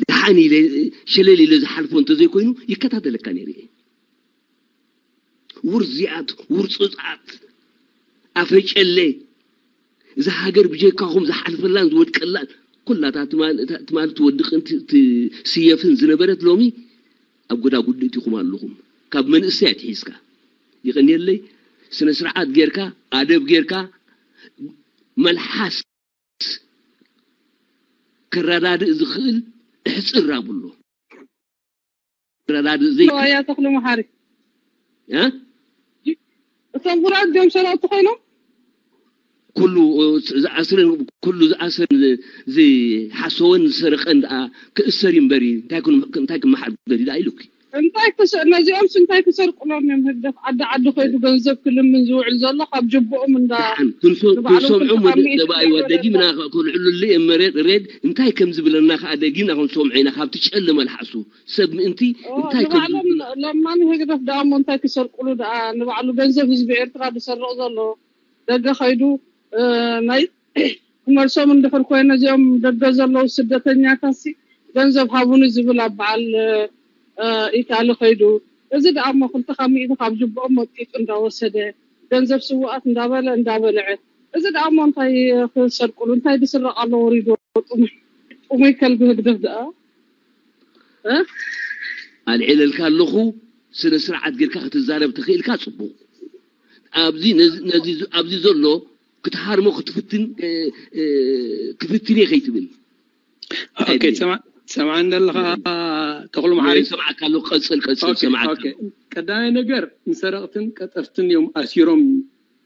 ደሓን ኢለ፣ ሸለል ኢለ ዝሓልፎ እንተዘይኮይኑ ይከታተለካ ነይረ እየ። ውርዝያት፣ ውርጹጻት፣ ኣፈጨለ፣ እዛ ሃገር ብጀካኹም ዝሓልፈላን ዝወድቀላን፣ ኩላታ ትማል-፣ እታ ትማል ትወድቕን ት-፣ ትስየፍን ዝነበረት ሎሚ ኣብ ጎዳጉዲ እቲኹም ኣለኹም። ካብ መንእሰይ ኣትሒዝካ። ይቐንየለይ፣ ስነ ስርዓት ጌርካ፣ ኣደብ ጌርካ፣ መልሓስ ከረዳድእ ዝኽእል እሕጽር ኣብሎ። ከረዳድእ ዘይክእል ኣያ ተኽለ መሓሪ። እ? እቶም ጉራዝ ድዮም ሰራውቲ ኮይኖም? ኩሉ ዝኣስረን፣ ኩሉ ዝኣስረን፣ ዝሓሰወን ዝሰረቐን ደኣ ክእሰር እዩ እምበሪ፣ እንታይ ክን-፣ እንታይ ክመሓር ደልዩ ደኣ ኢሉኪ? እንታይ ክስ-፣ ነዚኦምስ እንታይ ክሰርቁሎም እዮም? ህግደፍ ዓዲ ዓዲ ከይዱ ገንዘብ ክልምን ዝውዕል ዘሎ ካብ ጅብኦም እንዳ ደሓን ክንሶ-፣ ንባዕሎም ክንሰምዖም ክልተ ወዲ ሚእቲ ተባይዋ ገንዘብ ደጊምና የለን። ከ-፣ ከልዕሉሉ እዮም መሬት ሬድ እንታይ ከም ዝብለና ከኣ ደጊምና ክንሰምዖ ኢና። ካብቲ ጨለመ ልሓሱ ሰብ ምእንቲ ኦ፣ እንታይ ከም ንባዕሎም ዝብሉ ለማኒ ህግደፍ ደኣ እሞ እንታይ ክሰርቁሉ ደኣ? ንባዕሉ ገንዘብ ህዝቢ ኤርትራ ዝሰርቕ ዘሎ ደገ ከይዱ፣ እ፣ ናይ ክመልሶም እንድሕር ኮይነ እዚኦም ደገ ዘለዉ ስደተኛታሲ ገንዘብ ሃቡኒ ዝብል ኣብ በዓል፣ እ፣ ኢታሊ ከይዱ፣ እዚ ደኣ እሞ ክልተ ካብ ሚእቲ ካብ ጅብኦም መጢጡ እንዳወሰደ ገንዘብ ስውኣት እንዳበለ እንዳበልዐ፣ እዚ ደኣ እሞ እንታይ ክሰርቁሉ? እንታይ ዝስረቕ ኣሎ ወሪዱ? ጥሙይ፣ ጥሙይ ከልቢ ህግደፍ ደኣ፣ እ? ኣልዒለልካ ኣለኹ። ስነ ስርዓት ጌርካ ክትዛረብ ተኽኢልካ ጽቡቕ። ኣብዚ ነዚ፣ ነዚ፣ ኣብዚ ዘሎ ክትሃርሞ ክትፍትን፣ እ፣ እ፣ ክፍትን እየ ከይትብል። ኦኬ፣ ሰማ-፣ ሰማዕኒ ኣለኻ ተኽሉ መሓሪ? ይሰማዕካ ኣለኹ። ቀጽል፣ ቀጽል፣ ኦኬ፣ ሰማዕካ ኦኬ። ኣለኹ። ቀዳማይ ነገር ንሰረቕትን ቀጠፍትን እዮም ኣሲሮም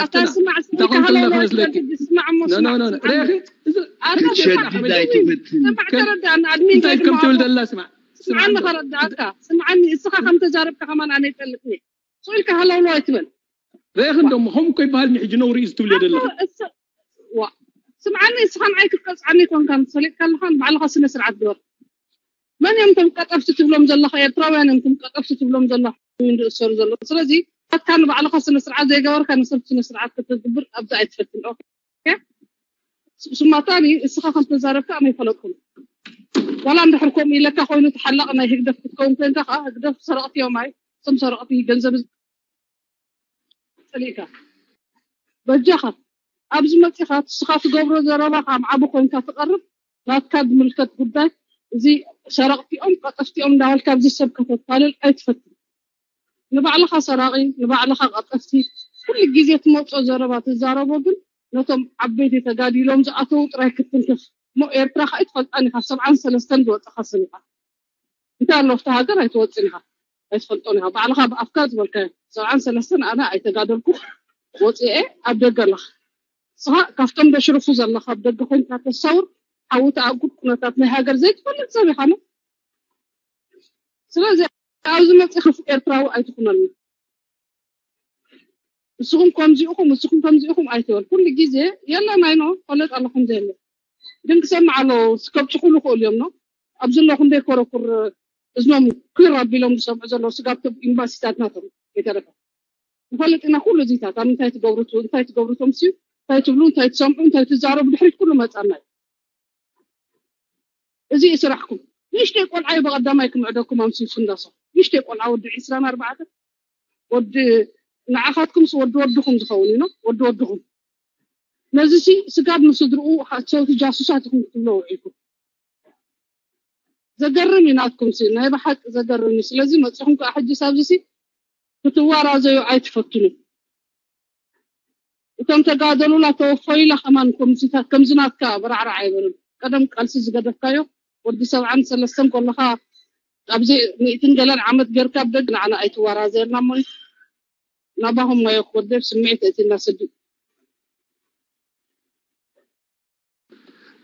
ኣታ ስማዕ፣ ስማዕ፣ ስማዕ እሞ ስማዕ። ርኢኺ? እዚ ኣታ ስማዕ፣ ክትሸድድ ኣይትፈትን። ስማዕ፣ ተረዳእና። ኣድሚን እንታይ ከም ትብል ደላ ስማዕ። ስምዓኒ፣ ከረዳእካ። ስምዓኒ፣ እስኻ ከም ተዛረብካ ከማን ኣነ ይፈልጥኒ። ስቕ ኢልካ ሃለውለው ኣይትበል። ርኢኺ እንደሞ፣ ከምኡ እኮ ይበሃል፣ ንሕጂ ነውሪ እዩ ትብልዮ ዘለኺ። ስምዓኒ፣ እስኻ ንዓይ ክትቀጽዓኒ ይኮንካ፣ ፈሊጥካ ኣለኻ፣ ንባዕልኻ ስነ ስርዓት ግበር። መን እዮም እቶም ቀጠፍቲ ትብሎም ዘለኻ? ኤርትራውያን እዮም እቶም ቀጠፍቲ ትብሎም ዘለኻ ዝእሰሩ ዘለዉ። ስለዚ ናትካ ንባዕልኻ ስነ ስርዓት ዘይገበርካ ንሰብ ስነ ስርዓት ከተግብር ኣብዚ ኣይትፈትን። ኦኬ? ስማታኒ እስኻ ከም ተዛረብካ ኣነ ይፈለጥኩም። ዋላ እንድሕር ከምኡ ኢለካ ኮይኑ ተሓላቕ ናይ ህግደፍ ክትከውን ኮይንካ ከኣ ህግደፍ ሰረቕቲ እዮም። ኣይ፣ እቶም ሰረቕቲ ገንዘብ ጸሊእካ በጃኻ ኣብዚ መጺኻ እስኻ ትገብሮ ዘረባ ካብ ዓቢ ኮይንካ ትቐርብ ናትካ ዝምልከት ጉዳይ። እዚ ሰረቕቲኦም ቀጠፍቲኦም እንዳበልካ ኣብዚ ሰብ ከተታልል ኣይትፈትን። ንባዕልኻ ሰራቒ፣ ንባዕልኻ ቀጠፍቲ፣ ኩሉ ግዜ ትመጾ ዘረባ ትዛረቦ ግን ነቶም ዓበይቲ ተጋዲሎም ዝኣተዉ ጥራይ ክትትንክፍ እሞ ኤርትራ ከኣ ኣይትፈልጣን ኢኻ። ሰብዓን ሰለስተን ዝወጸኻ ሰብ ኢኻ። እንታይ ኣሎ ኣብቲ ሃገር ኣይትወጽን ኢኻ። ኣይትፈልጦን ኢኻ። ባዕልኻ ብኣፍካ ዝበልካዮ ሰብዓን ሰለስተን ኣነ ኣይተጋደልኩ ወጽኤ ኣብ ደገ ኣለኻ። ንስኻ ካብቶም ደሽርፉ ዘለኻ ኣብ ደገ ኮይንካ ተሳውር ሓዊ ተኣጉድ ኩነታት ናይ ሃገር ዘይትፈልጥ ሰብ ኢኻ። ስለዚ ኣብዚ መጺኻ ኤርትራዊ ኣይትኹነልና። ንስኹም ከምዚኢኹም፣ ንስኹም ከምዚኢኹም ኣይትበል። ኩሉ ግዜ የለን ኣይኖ ፈለጥ ኣለኹም ዘየለ ግን ክሰምዕ ኣለዎ። ከብጭኹሉ ይኽእሉ እዮም ኖ ኣብዚ ኣለኹ እንደ ኮረኩር እዝኖም ክር ኣቢሎም ዝሰምዑ ዘለዉ ስጋብ ቶም ኤምባሲታት ናቶም ከይተረፈ ንፈልጥ ኢና። ኩሉ እዚታት ኣብ እንታይ ትገብሩ እንታይ ትገብሩ ተምስዩ እንታይ ትብሉ እንታይ ትሰምዑ እንታይ ትዛረቡ ድሕሪት ኩሉ መጻና እዩ። እዚ እዩ ስራሕኩም። ንእሽተይ ቆልዓ እዩ ብቐዳማይ ክምዕደኩም ኣምስዩ ክንዳሶ ንእሽተይ ቆልዓ ወዲ ዕስራን ኣርባዕተን ወዲ ንዓኻትኩምስ ወዲ ወድኹም ዝኸውን እዩ ወዲ ወድኹም ነዚ ሲ ስጋብ ንስድርኡ ሓሰውቲ ጃሱሳት ኢኹም ክትብሎ ውዒልኩም። ዘገርም እዩ ናትኩም ሲ ናይ ብሓቂ ዘገርም እዩ። ስለዚ መጺኹም ከዓ ሕጂ ሳብዚ ሲ ክትዋራዘዩ ኣይትፈትኑ። እቶም ተጋደሉላ ተወፈዩላ ከማን ከምዚ ናትካ በራዕራዕ ኣይበሉን። ቀደም ቃልሲ ዝገደፍካዮ ወዲ ሰብዓን ሰለስተን ከለኻ ኣብዚ ሚእትን ገለን ዓመት ጌርካ ኣብ ደግ ንዓና ኣይትዋራዘየልና እሞ ናባኹም ማዮ ክወደብ ስምዒት እቲ እናሰዱ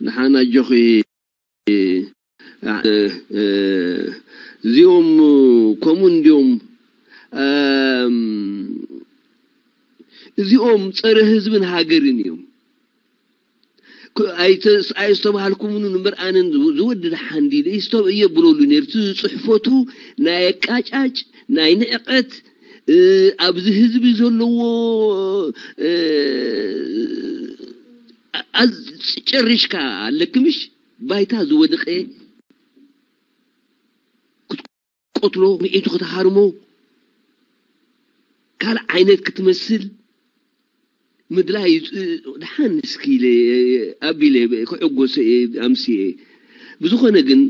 ንሓን ኣጆኺ። እዚኦም ከምኡ እንዲዮም። እዚኦም ጸረ ህዝብን ሃገርን እዮም። ኣይስተባሃልኩምንን እምበር ኣነን ዝወድድ ሓንዲ እየ ብለሉ ነርቱ ዝፅሕፈቱ ናይ ኣቃጫጭ ናይ ንዕቀት ኣብዚ ህዝቢ ዘለዎ ጨሪሽካ ኣለክምሽ ባይታ ዝወደቀ ክትቆትሎ ምዒቱ ክትሃርሞ ካልእ ዓይነት ክትመስል ምድላይ ድሓን እስኪ ኢለ ኣቢለ ክዕጎሰ እየ ኣምስየ። ብዝኾነ ግን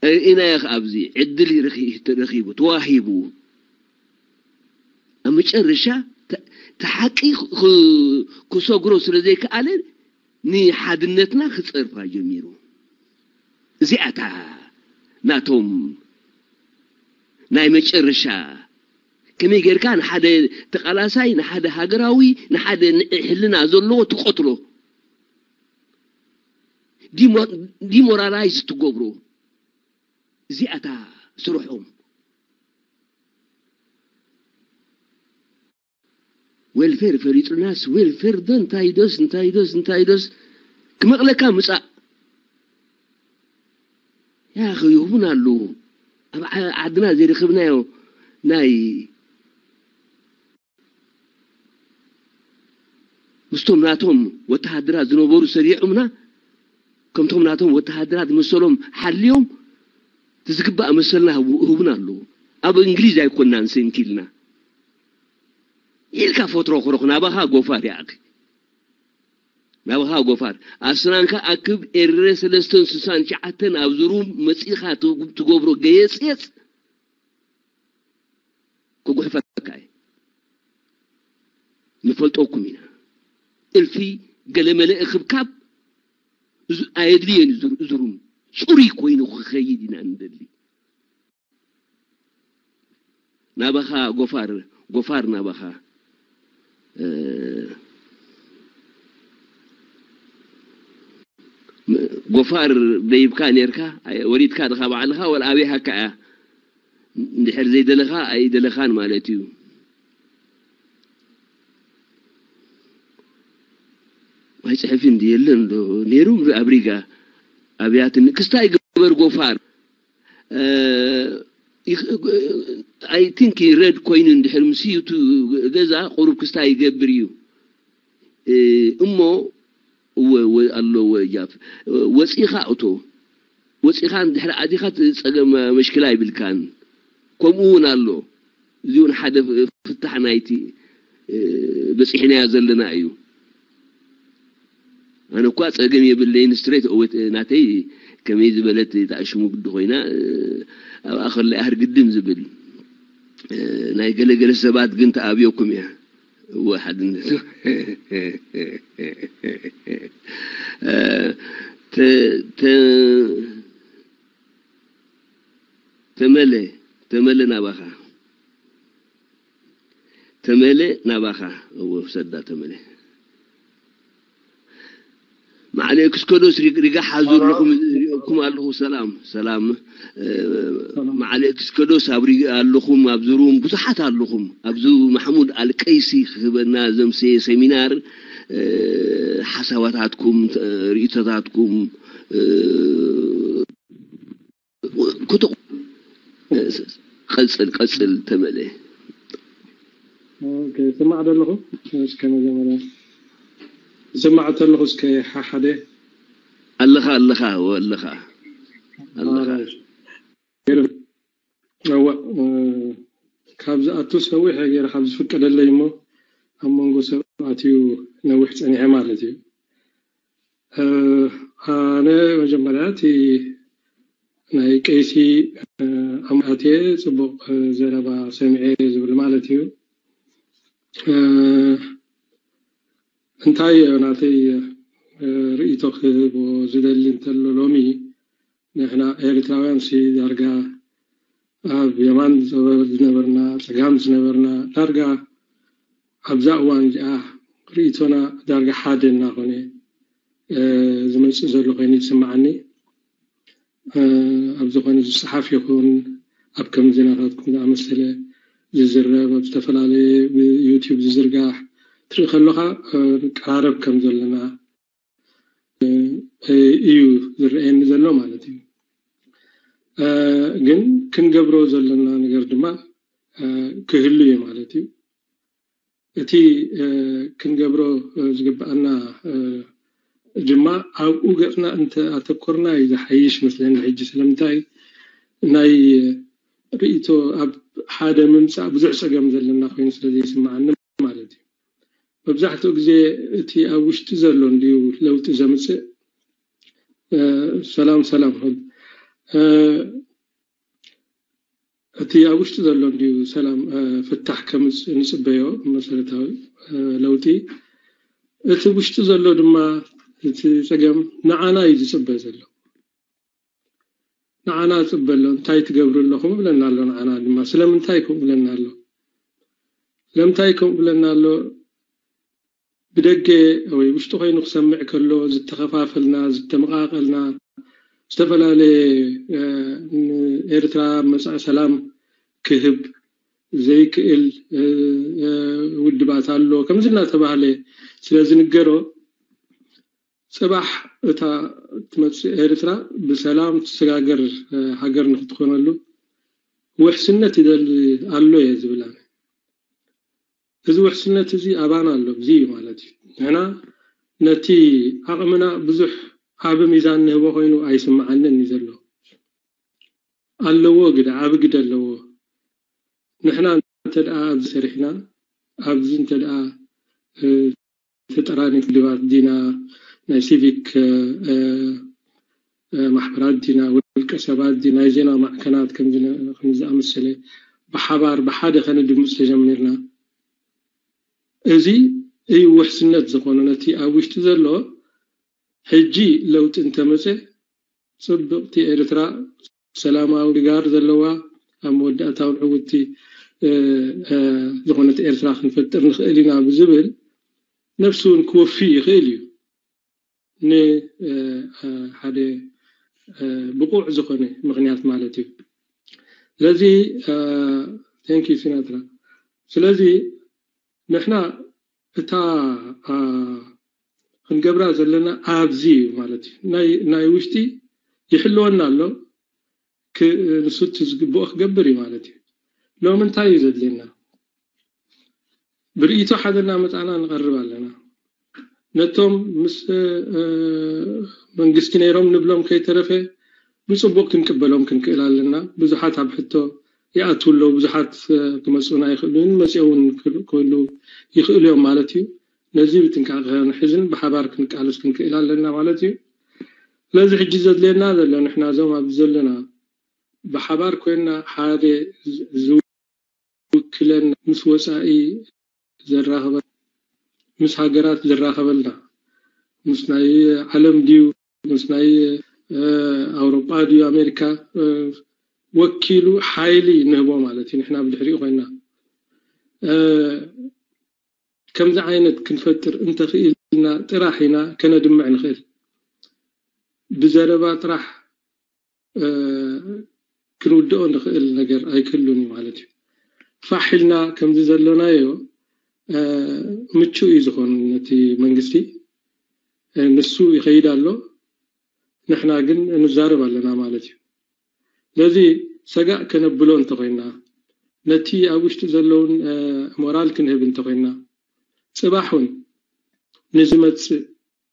ርኢናዮ ከኣ ኣብዚ ዕድል ረኺቡ ተዋሂቡ ኣብ መጨረሻ ተሓቂ ክሰግሮ ስለ ዘይከኣለ ንሓድነትና ክጸርፋ ጀሚሩ። እዚኣታ ናቶም ናይ መጨረሻ ከመይ ጌርካ ንሓደ ተቓላሳይ ንሓደ ሃገራዊ ንሓደ ንዕ ሕልና ዘለዎ ትቐትሎ ዲሞራላይዝ ትገብሮ እዚኣታ ስርሖም። ዌልፌር ፈሊጥናስ ዌልፌር ዶ እንታይ ዶስ እንታይ ዶስ እንታይ ዶስ ክመቕለካ ምጻእ ያኸ ይሁቡን ኣለዉ። ኣብ ዓ- ዓድና ዘይረኸብናዮ ናይ ምስቶም ናቶም ወተሃደራት ዝነበሩ ሰሪዖምና፣ ከምቶም ናቶም ወተሃደራት መሰሎም ሓልዮም፣ እቲ ዝግባእ መሰልና ህቡ- ህቡና ኣለዉ። ኣብ እንግሊዝ ኣይኮንናን ሰንኪልና ኢልካ ፈትሮ ክረኹ ናባኻ ጎፋር ይኣኺ። ናባኻ ጎፋር ኣስናንካ ኣክብ ኤርረ ሰለስተን ስሳን ትሽዓተን ኣብ ዝሩም መጺኻ ትጉ- ትገብሮ ገየጽየጽ ክጉሕፈካ እዩ። ንፈልጠኩም ኢና። እልፊ ገለመለ እኽብካብ እዙ- ኣየድልየን እዩ። ዝሩ- ዝሩም ጽሩይ ኮይኑ ክኸይድ ኢና ንደሊ። ናባኻ ጎፋር፣ ጎፋር ናባኻ። እ፣ ም- ጎፋር ደይብካ ኔርካ፣ ኣይ- ወሪድካ ድኻ ባዕልኻ፣ ወላ ኣበይሃካ እያ? እንድሕር ዘይደለኻ ኣይደለኻን ማለት እዩ። ኣይጽሕፍን ድዩ? የለን ዶ? ነይሩ ኣብ ሪጋ ኣብያትን ክስታይ ግበር ጎፋር። እ፣ ይኽ- I think red ኮይኑ እንድሕር ምስ ዩቱ ገዛ ቁሩብ ክስታይ ይገብር እዩ። እ፣ እሞ እወ እወ ኣሎ እወ ጃፍ ወፂኻ እቶ ወፂኻ እንድሕር ኣቲኻ ጸገም መሽክላ ኣይብልካን። ከምኡ እውን ኣሎ። እዚ እውን ሓደ ፍታሕ ናይቲ እ፣ በፂሕናዮ ዘለና እዩ። ኣነ እኳ ጸገም የብለይን ስትሬት ኦወት ናተይ ከመይ ዝበለት እታ ሽሙ ግዲ ኮይና እ፣ ኣብኣ ከሎ እያ ህርግድም ዝብል እ፣ ናይ ገለገለ ሰባት ግን ተኣብዮኩም እያ። እወ ሓድነት እ፣ ተ- ተ- ተመለ ተመለ ናባኻ ተመለ ናባኻ እወ ውሰዳ ተመለ ማዕለ ክስከዶስ ሪጋ ሓዙ ኣለኹም ሪእኩም ኣለኹ ሰላም ሰላም ማዕለ ክስከዶስ ኣብ ሪጋ ኣለኹም ኣብዚ ሩም ብዙሓት ኣለኹም ኣብዚ ማሕሙድ ኣልቀይሲ ክህበና ዘምሰየ ሰሚናር ሓሳባታትኩም ርእይቶታትኩም ክቱ ቀጽል ቀጽል ተመለ ስማዕ ደለኹ እስከ መጀመርያ ስማዕ ተለኹ እስከ ሓደ ኣለኻ ኣለኻ ኣለኻ ኣለኻ እዋ ካብ ዝኣቱ ሰዊሕ ገይረ ካብ ዝፍቀደለይ እሞ ኣብ መንጎ ሰብ ኣትዩ ነዊሕ ፀኒሐ ማለት እዩ ኣነ መጀመርያ እቲ ናይ ቀይሲ ኣምኣትየ ፅቡቕ ዘረባ ሰሚዐ ዝብል ማለት እዩ እንታይ ናተይ ርእይቶ ክህቦ ዝደሊ እንተሎ ሎሚ ንሕና ኤርትራውያን ሲ ዳርጋ ኣብ የማን ዝነበርና ፀጋም ዝነበርና ዳርጋ ኣብዛ እዋን እዚኣ ርእይቶና ዳርጋ ሓደ እናኾነ ዝመፅእ ዘሎ ኮይኑ ይስማዓኒ ኣብ ዝኾነ ዝፀሓፍ ይኹን ኣብ ከም ዜናታትኩም ዝኣመሰለ ዝዝረብ ኣብ ዝተፈላለየ ብዩቲብ ዝዝርጋሕ ትርኢ ከለካ ንቀራረብ ከም ዘለና እዩ ዝረኣየኒ ዘሎ ማለት እዩ ግን ክንገብሮ ዘለና ነገር ድማ ክህሉ እዩ ማለት እዩ እቲ ክንገብሮ ዝግብኣና ድማ ኣብኡ ገፅና እንተ ኣተኮርና እዩ ዝሓይሽ መስለኒ ሕጂ ስለምንታይ ናይ ርእይቶ ኣብ ሓደ ምምፃእ ብዙሕ ፀገም ዘለና ኮይኑ ስለ ዘይስማዓኒ ማለት እዩ መብዛሕትኡ ግዜ እቲ ኣብ ውሽጢ ዘሎ እንድዩ ለውጢ ዘምፅእ ሰላም ሰላም እቲ ኣብ ውሽጢ ዘሎ እንድዩ ሰላም ፍታሕ ከምፅእ ንፅበዮ መሰረታዊ ለውጢ እቲ ውሽጢ ዘሎ ድማ እቲ ፀገም ንዓና እዩ ዝፅበ ዘሎ ንዓና ፅበ ኣሎ እንታይ ትገብሩ ኣለኹም ብለና ኣሎ ንዓና ድማ ስለምንታይ ከምኡ ብለና ኣሎ ስለምንታይ ከምኡ ብለና ኣሎ ብደገ ወይ ውሽጢ ኮይኑ ክሰምዕ ከሎ ዝተኸፋፈልና ዝተመቃቀልና ዝተፈላለየ ኤርትራ መፃኢ ሰላም ክህብ ዘይክእል ውድባት ኣሎ ከምዚ እናተባህለ ስለ ዝንገሮ ፅባሕ እታ ትመፅእ ኤርትራ ብሰላም ትሰጋገር ሃገር ንክትኮነሉ ውሕስነት ይደሊ ኣሎ እየ ዝብል ኣነ። እዚ ውሕስነት እዚ ኣባና ኣሎ፣ እዚ እዩ ማለት እዩ። ንሕና ነቲ ዓቕምና ብዙሕ ዓቢ ሚዛን ንህቦ ኮይኑ ኣይስምዓንን እዩ ዘሎ። ኣለዎ ግደ፣ ዓቢ ግደ ኣለዎ። ንሕና እንተ ደኣ ኣብዚ ሰሪሕና፣ ኣብዚ እንተ ደኣ፣ እ፣ ተጠራኒ ውድባት ዲና፣ ናይ ሲቪክ፣ እ፣ እ፣ ማሕበራት ዲና፣ ውልቀ ሰባት ዲና፣ ናይ ዜና ማዕከናት ከምዚ ነ-፣ ከምዚ ዝኣመሰለ ብሓባር፣ ብሓደ ከነድምፅ ተጀሚርና። እዚ እዩ ውሕስነት ዝኾነ ነቲ ኣብ ውሽጢ ዘሎ። ሕጂ ለውጢ እንተመፀ፣ ጽብቕቲ ኤርትራ፣ ሰላማዊ ጋር ዘለዋ፣ ኣብ መወዳእታ እውን ዕውትቲ፣ እ፣ እ፣ ዝኾነት ኤርትራ ክንፈጥር ንኽእል ኢና ብዝብል ነፍሱ እውን ክወፊ ይኽእል እዩ። ን፣ እ፣ እ፣ ሓደ፣ እ፣ ብቑዕ ዝኾነ ምኽንያት ማለት እዩ። ስለዚ፣ እ፣ thank you ሲናትራ። ስለዚ ንሕና እታ፣ እ፣ ክንገብራ ዘለና ኣብዚ እዩ ማለት እዩ። ናይ፣ ናይ ውሽጢ ይሕልወና ኣሎ፣ ክ-፣ ንሱ እቲ ዝግብኦ ክገብር እዩ ማለት እዩ። ሎሚ እንታይ እዩ ዘድልየና? ብርእይቶ ሓደ እናመጻና ንቐርብ ኣለና። ነቶም ምስ፣ እ፣ መንግስቲ ነይሮም ንብሎም ከይተረፈ ብጽቡቕ ክንቅበሎም ክንክእል ኣለና። ብዙሓት ኣብ ሕቶ ይኣትዉ ኣለዉ፣ ብዙሓት፣ እ፣ ክመጹና ይኽእሉ፣ መጺኦም እውን ክህሉ-፣ ክህሉ ይኽእሉ እዮም ማለት እዩ። ነዚ ብጥንቃቐ ክንሕዝን ብሓባር ክንቃለስ ክንክእል ኣለና ማለት እዩ። ስለዚ ሕጂ ዘድልየና ዘሎ ንሕና እዞም ኣብዚ ዘለና ብሓባር ኮይንና ሓደ ዝ-፣ ዝውክለን ምስ ወጻኢ ዘራኸበ-፣ ምስ ሃገራት ዘራኸበልና፣ ምስ ናይ ዓለም ድዩ፣ ምስ ናይ፣ እ፣ ኣውሮጳ ድዩ፣ ኣሜሪካ፣ እ፣ ወኪሉ ሓይሊ ንህቦ ማለት እዩ። ንሕና ብድሕሪኡ ኮይንና፣ እ፣ ከምዚ ዓይነት ክንፈጥር እንተኽኢልና ጥራሕ ኢና ከነድምዕ ንኽእል። ብዘረባ ጥራሕ፣ እ፣ ክንውድኦ ንኽእል ነገር ኣይክህሉን እዩ ማለት እዩ። ፋሕ ኢልና ከምዚ ዘሎናዮ፣ እ፣ ምቹእ እዩ ዝኾን ነቲ መንግስቲ። እ፣ ንሱ ይኸይድ ኣሎ፣ ንሕና ግን ንዛረብ ኣለና ማለት እዩ። ስለዚ ሰጋእ ከነብሎ እንተኾይና፣ ነቲ ኣብ ውሽጢ ዘለውን፣ እ፣ ሞራል ክንህብ እንተኾይና፣ ጽባሕ እውን ንዝመጽእ፣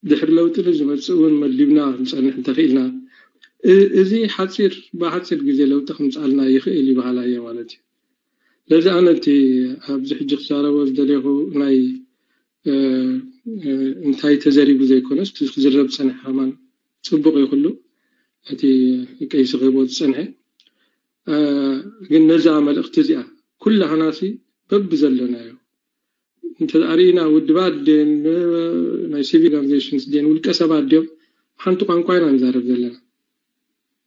ድሕሪ ለውጢ ንዝመጽእ እውን መዲብና ክንጸንሕ እንተኽኢልና፣ እ-፣ እዚ ሓጺር፣ ብሓጺር ግዜ ለውጢ ከምጽኣልና ይኽእል እዩ በሃላይ እየ ማለት እዩ። ስለዚ ኣነ እቲ ኣብዚ ሕጂ ክዛረቦ ዝደለኹ ናይ፣ እ፣ እ፣ እንታይ ተዘሪቡ ዘይኮነስ፣ እቲ ክዝረብ ዝጸንሐ ከማን ጽቡቕ እዩ ኩሉ፣ እቲ ቀይሲ ክህቦ ዝጸንሐ። እ፣ ግን ነዛ መልእኽቲ እዚኣ ኩላህናሲ በብዘለናዮ እንተ ኣርኢና፣ ውድባት ድን፣ ናይ ሲቪል ኦርጋናይዜሽንስ ድን፣ ውልቀ ሰባት ድዮም፣ ሓንቲ ቋንቋ ኢና ንዛረብ ዘለና።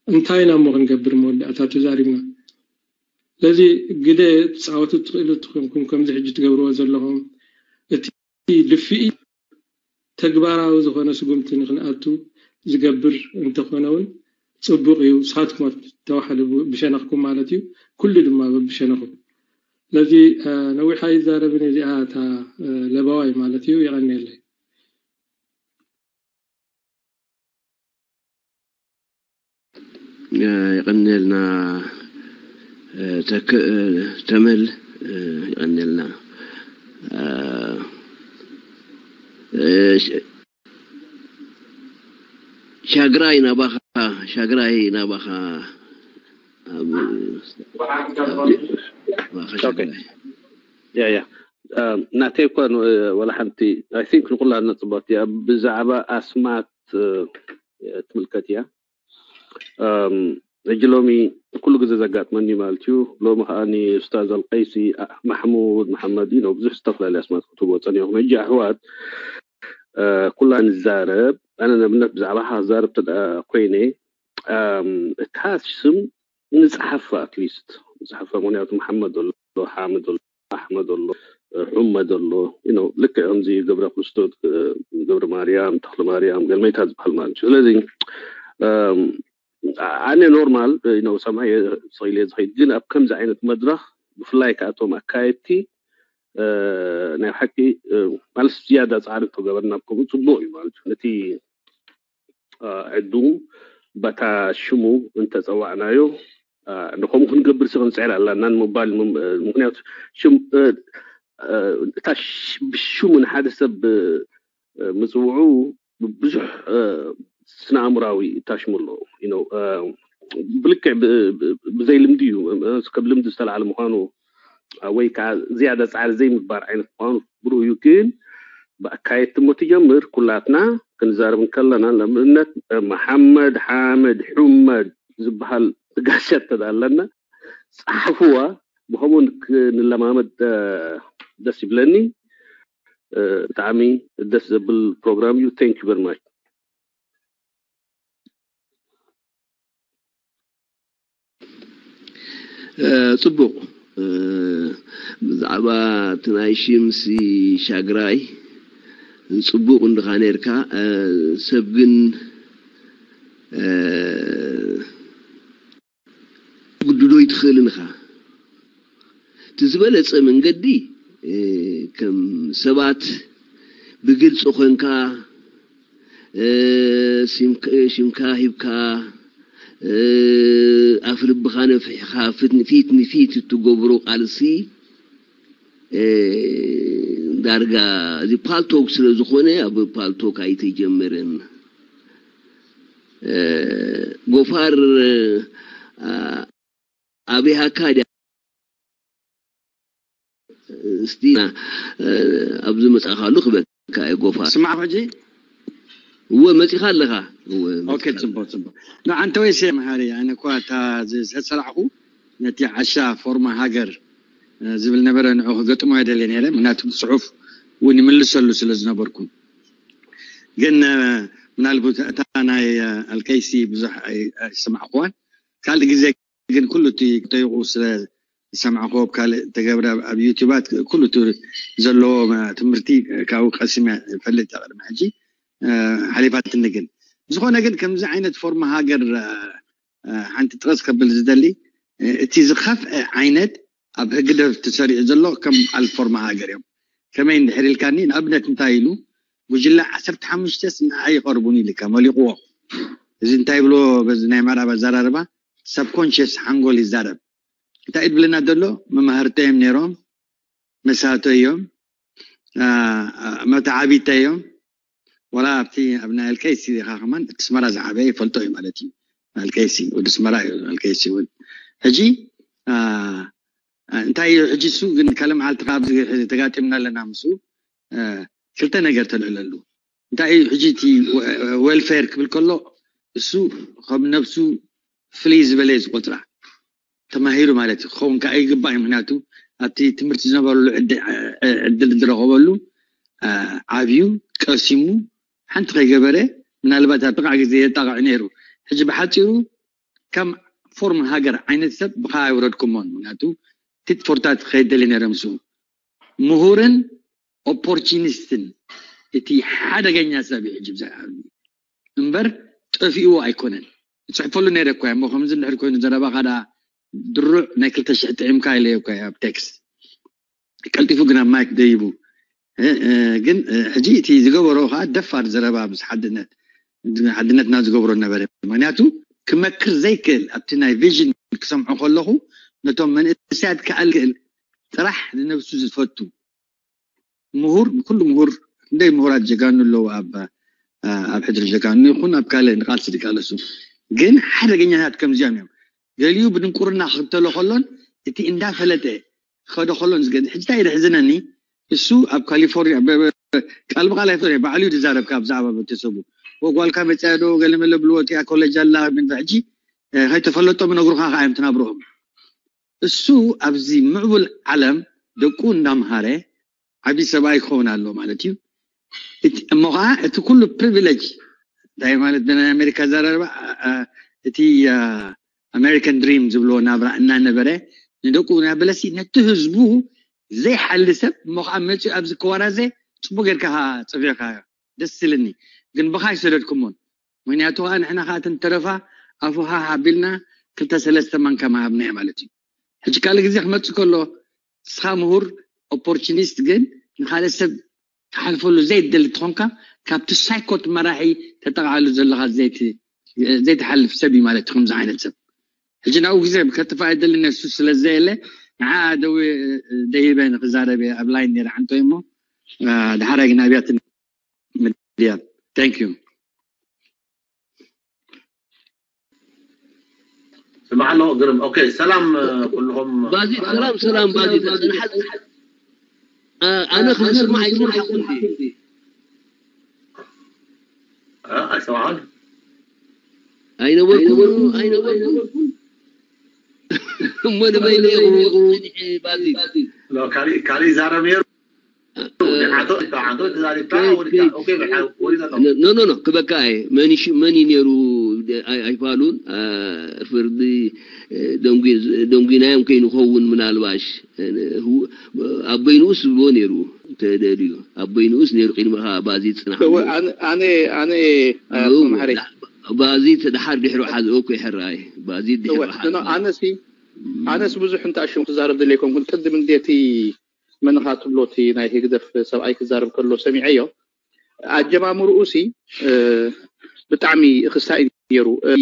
እንታይ ኢና እሞ ክንገብር መወዳእታ ተዛሪብና? ስለዚ ግደ ትጻወቱ ትኽእሉ ትኾንኩም፣ ከምዚ ሕጂ ትገብርዎ ዘለኹም፣ እቲ ድፍኢ ተግባራዊ ዝኾነ ስጉምቲ ንክንኣቱ ዝገብር እንተኾነ እውን ጽቡቕ እዩ። ንስኻትኩም ተዋሕዶ ብ-፣ ብሸነኽኩም ማለት እዩ። ኩሉ ድማ በብሸነኹም። ስለዚ፣ እ፣ ነዊሕ ኣይዛረብን፣ እዚኣ እታ፣ እ፣ ለባዋይ ማለት እዩ። የቐንየለይ። እ፣ የቐንየልና፣ እ፣ ተክ-፣ እ፣ ተመል፣ እ፣ የቐንየልና። እ፣ እ፣ ሽ-፣ ሻግራይ ናባኻ፣ ሻግራይ ናባኻ፣ ኣብ-፣ ናባኻ ኦኬ። ሻግራይ። ያ፣ ያ። እ፣ ናተይ እኮ ን-፣ ወላ ሓንቲ፣ I think ንኩላትና ጽቡቕቲ እያ። ብዛዕባ ኣስማት፣ እ፣ ትምልከት እያ። እም፣ ሕጂ ሎሚ ኩሉ ግዜ ዘጋጥመኒ ማለት እዩ። ሎሚ ከኣ ንኡስታዝ ኣልቀይሲ፣ ኣ-፣ ማሕሙድ፣ መሓመድ፣ you know፣ ብዙሕ ዝተፈላለዩ ኣስማት ክትህቦ ጸኒኹም። ሕጂ ኣሕዋት፣ እ፣ ኩላ ንዛረብ፣ ኣነ ንኣብነት ብዛዕባኻ ክዛረብ እንተ ደኣ ኮይነ፣ እም፣ እታ ስም ንጽሓፋ፣ at least ንጽሓፋ፣ ምኽንያቱ መሓመድ ኣሎ፣ ሓመድ ኣሎ፣ ኣሕመድ ኣሎ፣ እ፣ ሑመድ ኣሎ፣ you know፣ ልክዕ ከምዚ ገብረ ክርስቶስ፣ እ፣ ገብረ ማርያም፣ ተኽለ ማርያም፣ ገልመይታ ዝበሃል ማለት እዩ። ስለዚ፣ እም፣ ኣነ ኖርማል፣ you know፣ ሰማይ ስቕ ኢለ ዝኸይድ፣ ግን ኣብ ከምዚ ዓይነት መድረኽ ብፍላይ ከኣ እቶም ኣካየድቲ፣ እ፣ ናይ ብሓቂ፣ እ፣ ማለት ዝያዳ ጻዕሪ እንተገበርና ኣብ ከምኡ ጽቡቕ እዩ ማለት እዩ። ነቲ፣ እ፣ ዕዱም በታ ሽሙ እንተጸዋዕናዮ፣ ንከምኡ ክንገብር ሲ ክንፅዕር ኣለና ንምባል። ምክንያቱ ሽም እታ ብሽሙ ንሓደ ሰብ ምፅውዑ ብዙሕ ስነ ኣእምራዊ ታሽሙ ኣሎ። ብልክዕ ብዘይ ልምዲ እዩ፣ ከም ልምዲ ዝተላዓለ ምኳኑ ወይ ከዓ ዝያዳ ፃዕሪ ዘይምግባር ዓይነት ምኳኑ ብሩህ እዩ። ግን ብኣካየድቲ እሞ ትጀምር። ኩላትና ክንዛረብ እንከለና፣ ንኣብነት መሓመድ ሓመድ ሑመድ ዝበሃል ጋሻ እንተ ኣለና፣ ፃሓፍዋ። ብከምኡ ክንለማመድ ደስ ይብለኒ። ብጣዕሚ ደስ ዘብል ፕሮግራም እዩ። Thank you very much። ጽቡቕ። ብዛዕባ እቲ ናይ ሽምሲ ሻግራይ ጽቡቕ እንድኻ ነርካ። ሰብ ግን ግድዶ ይትኽእልን ኢኻ። እቲ ዝበለጸ መንገዲ ከም ሰባት ብግልፂ ኮንካ ሽምካ ሂብካ ኣፍ ልብኻ ነፍሒኻ ፊት ንፊት እትገብሮ ቃልሲ ዳርጋ እዚ ፓልቶክ ስለ ዝኾነ ኣብ ፓልቶክ ኣይተጀመረን። ጎፋር ኣበይ ሃካ ድያ? እስቲ ኣብዚ መጻእካሉ ክበካ እየ ጎፋር። ስማዕ ሕጂ እወ መጺኻ ኣለኻ። እወ ኦኬ፣ መጺኻ። ጽቡቅ ጽቡቅ። ንዓንተ ወይ ሴ መሃሪ ኣነ እኳ እታ ዝ- ዝተሰራዕኹ ነቲ ዓሻ ፎርማ ሃገር እ፣ ዝብል ነበረ፣ ንዑ ክገጥሞ የደልየ ነይረ፣ ምክንያቱ ብጽሑፍ እውን ይምልሰሉ ስለ ዝነበርኩ። ግን እ፣ ምናልባት እታ ናይ እ፣ ኣልከይሲ ብዙሕ ኣይ- ኣይሰማዕኩዋን። ካልእ ግዜ ግን ኩሉ እቲ ክጠይቁ ስለ ዝሰማዕኩዎ ኣብ ካልእ ተገብረ ኣብ ዩቲባት ኩሉ እቲ ዘለዎ ትምህርቲ ካብኡ ቀሲመ ይፈልጥ እየ ቅድሚ ሕጂ ሓሊፋትኒ። ግን ዝኾነ ግን ከምዚ ዓይነት ፎርም ሃገር ሓንቲ ጥረስ ከብል ዝደሊ እቲ ዝኸፍአ ዓይነት ኣብ ህግደፍ ተሰሪዑ ዘሎ ከም በዓል ፎርም ሃገር እዮም። ከመይ እንድሕር ኢልካኒ ንኣብነት እንታይ ኢሉ ጉጅለ ዓሰርተ ሓሙሽተ ንዓይ ይቐርቡኒ ኢልካ መሊቕዎ። እዚ እንታይ ብሎ በዚ ናይ ምዕራብ ኣዘራርባ subconscious ሓንጎል ይዛረብ። እንታይ እዩ ዝብለና ዘሎ? መማህርተ እዮም ነይሮም፣ መሳቶ እዮም፣ መተዓቢተ እዮም። ወላ ኣብቲ ኣብ ናይ ኣልቀይሲ ኢኻ ከማን እቲ ስመራ ዝዓበየ ይፈልጦ እዩ ማለት እዩ። ኣልቀይሲ ወዲ ስመራ እዩ ኣልቀይሲ እውን። ሕጂ እንታይ እዩ ሕጂ እሱ ግን ካልእ መዓልቲ ካብ ተጋጢምና ኣለና ምስኡ ክልተ ነገር ተልዕለሉ። እንታይ እዩ ሕጂ እቲ ዌልፌር ክብል ከሎ እሱ ከም ነብሱ ፍልይ ዝበለ እዩ ዝቆፅራ። ተማሂሩ ማለት እዩ ክኸውን ከዓ ይግባእ እዩ። ምክንያቱ ኣብቲ ትምህርቲ ዝነበረሉ ዕድል ዝረኸበሉ ዓብዩ ቀሲሙ ሓንቲ ከይገበረ ምናልባት ኣብ ጥቃ ግዜ የጣቕዕ ነይሩ። ሕጂ ብሓፂሩ ከም ፎርም ሃገር ዓይነት ሰብ ብካ ኣይውረድኩሞን። ምክንያቱ ቲት ፎርታት ከይደሊ ነይረ ምስኡ ምሁርን ኦፖርቹኒስትን እቲ ሓደገኛ ሰብ እዩ። ሕጂ ብዛዕባ እምበር ጠፊእዎ ኣይኮነን። ይፅሕፈሉ ነይረ እኮ እሞ ከምዚ እንድሕር ኮይኑ ዘረባኻ ዳ ድሩዕ ናይ ክልተ ሽሕ ጥዒምካ ኢለዮ እኮ ኣብ ቴክስት ቀልጢፉ ግን ኣብ ማይክ ደይቡ። ግን ሕጂ እቲ ዝገበሮ ከዓ ደፋር ዘረባ ምስ ሓድነት ሓድነትና ዝገብሮ ነበረ። ምክንያቱ ክመክር ዘይክእል ኣብቲ ናይ ቪዥን ክሰምዖ ከለኹ ነቶም መንእሰያት ክኣል ክእል ጥራሕ ንነብሱ ዝፈቱ ምሁር ንኩሉ ምሁር እንደይ ምሁራት ጀጋኑ ኣለዉ ኣብ ኣብ ሕድሪ ጀጋኑ ይኹን ኣብ ካልእ ንቃልሲ ዝቃለሱ ግን ሓደገኛታት ከምዚኦም እዮም። ገሊኡ ብድንቁርና ክኽተሎ ከሎን እቲ እንዳፈለጠ ክኸዶ ከሎን ዝገ ሕጂ እንታይ የሕዝነኒ እሱ ኣብ ካሊፎርኒያ ቃል ብቃል ኣይፈ ባዕሉ እዩ ዝዛረብ ካብ ብዛዕባ ቤተሰቡ ወጓልካ መፅያ ዶ ገለመለ ብልዎ እቲኣ ኮሌጅ ኣላ ሕጂ ከይተፈለጦም ነግሩካ ከዓ እዮም ትናብርኦም። እሱ ኣብዚ ምዕቡል ዓለም ደቁ እንዳምሃረ ዓብዪ ሰብኣይ ክኸውን ኣሎ ማለት እዩ። እሞ ከዓ እቲ ኩሉ ፕሪቪሌጅ እንታይ ማለት ብናይ ኣሜሪካ ዘረባ እቲ ኣሜሪካን ድሪም ዝብልዎ ናብራ እናነበረ ንደቁ እናበለሲ ነቲ ህዝቡ ዘይሓሊ ሰብ እሞ ከዓ መፅኡ ኣብዚ ክወራዘ ፅቡቅ ጌርካ ፅፊዕካ ደስ ዝልኒ ግን ብካ ይሰደድኩሞን ምክንያቱ ከዓ ንሕና ከዓ እተን ተረፋ ኣፉ ሃህ ኣቢልና ክልተ ሰለስተ ማንካ ምሃብና እዩ ማለት እዩ። ሕጂ ካልእ ግዜ ክመፅእ ከሎ ንስኻ ምሁር ኦፖርቹኒስት ግን ንካልእ ሰብ ትሓልፈሉ ዘይትደሊ ትኾንካ ካብቲ ሳይኮት መራሒ ተጠቃዓሉ ዘለካ ዘይትሓልፍ ሰብ እዩ ማለት እዩ። ከምዚ ዓይነት ሰብ ሕጂ ናብኡ ግዜ ከጥፋ ኣይደልን እሱ ስለ ዘየለ ንዓ ደዊ ደይበ ንክዛረብ እየ ኣብ ላይን ነይረ ሓንቶ እሞ እ፣ ድሓራይ ግን ኣብያት ሚድያ thank you ስማዕ ኣሎ ግርም ኦኬ ሰላም እ፣ ኩልኹም ባዚት ሰላም ሰላም ባዚት ጽንሓት እ፣ ኣነ ክስማዕ ኣይስማዕ ሓቁ እንዲ እ፣ ኣይሰማዕን ኣይነበርኩን ኣይነበርኩን እሞ ንበይነ ይኹን ጽንሒ ባዚት ሎ፣ ካሊእ ካሊእ ይዛረብ ነይሩ ዓንቶ ዓንቶ ተዛሪብካ ወዲካ ኦኬ ብሓ ወዲካ ኖ ኖ ኖ ክበካ እየ መን ይሽ- መን እዩ ነይሩ ኣይ- ኣይፋሉን አ፣ ፍርዲ እ፣ ደንጉ- ደንጉናዮም ከይንኸውን ምናልባሽ እ፣ ህው- ኣቦይ ንኡስ ዝብልዎ ነይሩ ተደልዩ ኣቦይ ንኡስ ነይሩ ቅድሚ ባዚ ጽናሕ እወ፣ ኣነ ኣነ ኣነ ኣቶ መሓሪ ባዚ ተደሓር ድሕሩ ሓዝኦ እኮ ይሕራይ ባዚ ድሕሩ እወ፣ ኖ፣ ኖ፣ ኣነሲ ኣነስ ብዙሕ እንተ ኣሽም ክዛረብ ደለይኮም ግን ቅድም እንዴቲ መንኻ ትብሎ እቲ ናይ ህግደፍ ሰብኣይ ክዛረብ ከሎ ሰሚዐዮ ኣጀማምርኡ ሲ እ፣ ብጣዕሚ ክሳኢ ነይሩ እ፣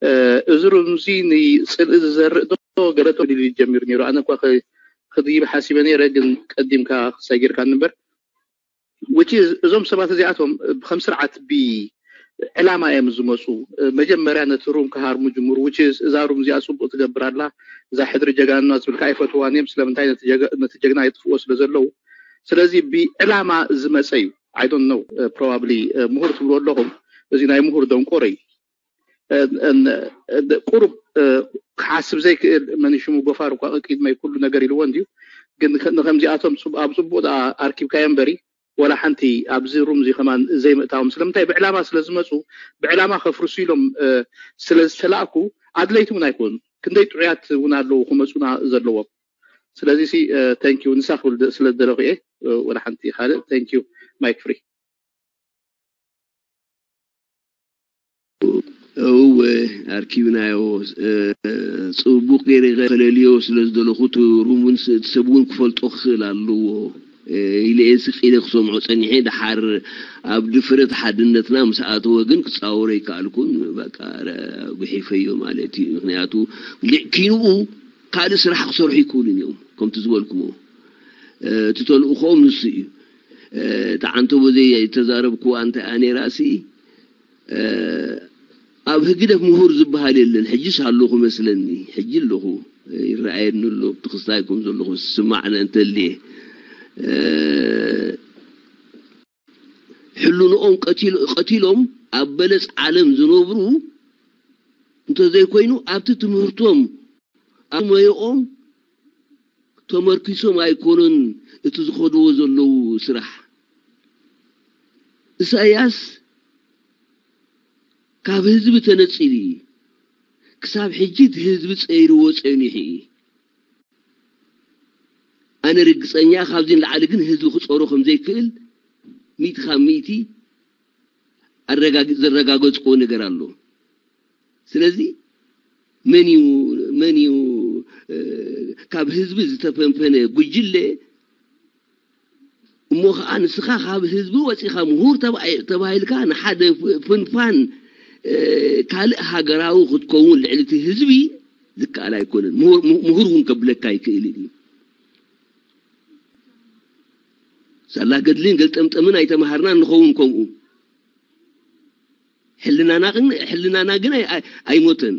እ፣ እዚ ሩምዚ ንፅልኢ ዝዘርእ ዶ ገለቶ ድል ጀሚሩ ነይሩ ኣነ እኳ ከ- ክድይብ ሓሲበ ነይረ ግን ቀዲምካ ክሳይ ጌርካ ንበር which is እዞም ሰባት እዚኣቶም ከም ስርዓት ብዕላማ እዮም ዝመፁ መጀመርያ ነቲ ሩም ክሃርሙ ጅምሩ which is እዛ ሩም እዚኣ ፅቡቅ ትገብር ኣላ እዛ ሕድሪ ጀጋንና ዝብልካ ኣይፈትዋን እዮም ስለምንታይ ነቲ ጀጋ- ነቲ ጀግና የጥፍዎ ስለ ዘለዉ ስለዚ ብዕላማ ዝመፀ እዩ I don't know probably ምሁር ትብሉ ኣለኹም እዚ ናይ ምሁር ደንቆሮ እዩ ቁሩብ ክሓስብ ዘይክእል መን ሽሙ ጎፋር እኳ ቅድመይ ኩሉ ነገር ኢልዎ እንድዩ ግን ንከምዚኣቶም ኣብ ፅቡቅ ኣርኪብካዮ እምበሪ ወላ ሓንቲ ኣብዚ ሩም እዚ ከማን ዘይምእታዎም ስለምንታይ ብዕላማ ስለ ዝመፁ ብዕላማ ከፍርሱ ኢሎም ስለ ዝተላእኩ ኣድለይቲ እውን ኣይኮኑ ክንደይ ጥዑያት እውን ኣለዉ ክመፁና ዘለዎም ስለዚ ሲ thank you ንሳ ክብል ስለ ዝደለኹ እየ ወላ ሓንቲ ካልእ thank you mike free እወ ኣርኪብናዮ እ፣ ጽቡቕ ገይረ ከለልዮ ስለ ዝደለኹ እቲ ሩም እውን ስ- እቲ ሰብ እውን ክፈልጦ ክኽእል ኣለዎ እ፣ ኢለ እየ ስቕ ኢለ ክሰምዖ ጸኒሐ ድሓር ኣብ ድፍረት ሓድነትና ምስ ኣተወ ግን ክጻወሮ ኣይከኣልኩን በቃ ረ- ጉሒፈዮ ማለት እዩ ምክንያቱ ልዕኪንኡ ካልእ ስራሕ ክሰርሑ ይክእሉን እዮም ከምቲ ዝበልኩዎ እ፣ እቲ ተልእኾኦም ንሱ እዩ እ፣ እቲ ዓንተቦ ዘይተዛረብክዋ እንታይ እያ ነይራ ሲ ኣብ ህግደፍ ምሁር ዝበሃል የለን ሕጅስ ኣለኹ መስለኒ ሕጂ ኣለኹ ይረኣየኒ ኣሎ ብትኽስታይ ከም ዘለኹ ዝስማዕነ እንተልየ ሕልንኦም ቀቲሎም ኣብ በለፅ ዓለም ዝነብሩ እንተዘይኮይኑ ኣብቲ ትምህርቶም ኣብ መየኦም ተመርኪሶም ኣይኮኑን እቲ ዝኸድዎ ዘለዉ ስራሕ ኢሳያስ ካብ ህዝቢ ተነፂሉ እዩ ክሳብ ሕጂ እቲ ህዝቢ ፀይርዎ ፀኒሑ እዩ ኣነ ርግፀኛ ካብዚ ንላዕሊ ግን ህዝቢ ክፀሮ ከም ዘይክእል ሚእቲ ካብ ሚእቲ ኣረጋግ- ዘረጋገፅክዎ ነገር ኣሎ ስለዚ መን እዩ መን እዩ እ፣ ካብ ህዝቢ ዝተፈንፈነ ጉጅለ እሞ ከዓ ንስኻ ካብ ህዝቢ ወፂኻ ምሁር ተባሂ- ተባሂልካ ንሓደ ፍ- ፍንፋን እ፣ ካልእ ሃገራዊ ክትከውን ልዕሊ እቲ ህዝቢ ዝከኣል ኣይኮነን ምሁር ም- ምሁር እውን ከብለካ ኣይክእልን እዩ ሳላ ገድልን ገልጠምጠምን ኣይተምሃርናን ንኸውን ከምኡ ሕልናና ግን ሕልናና ግን ኣይ- ኣይ- ኣይሞተን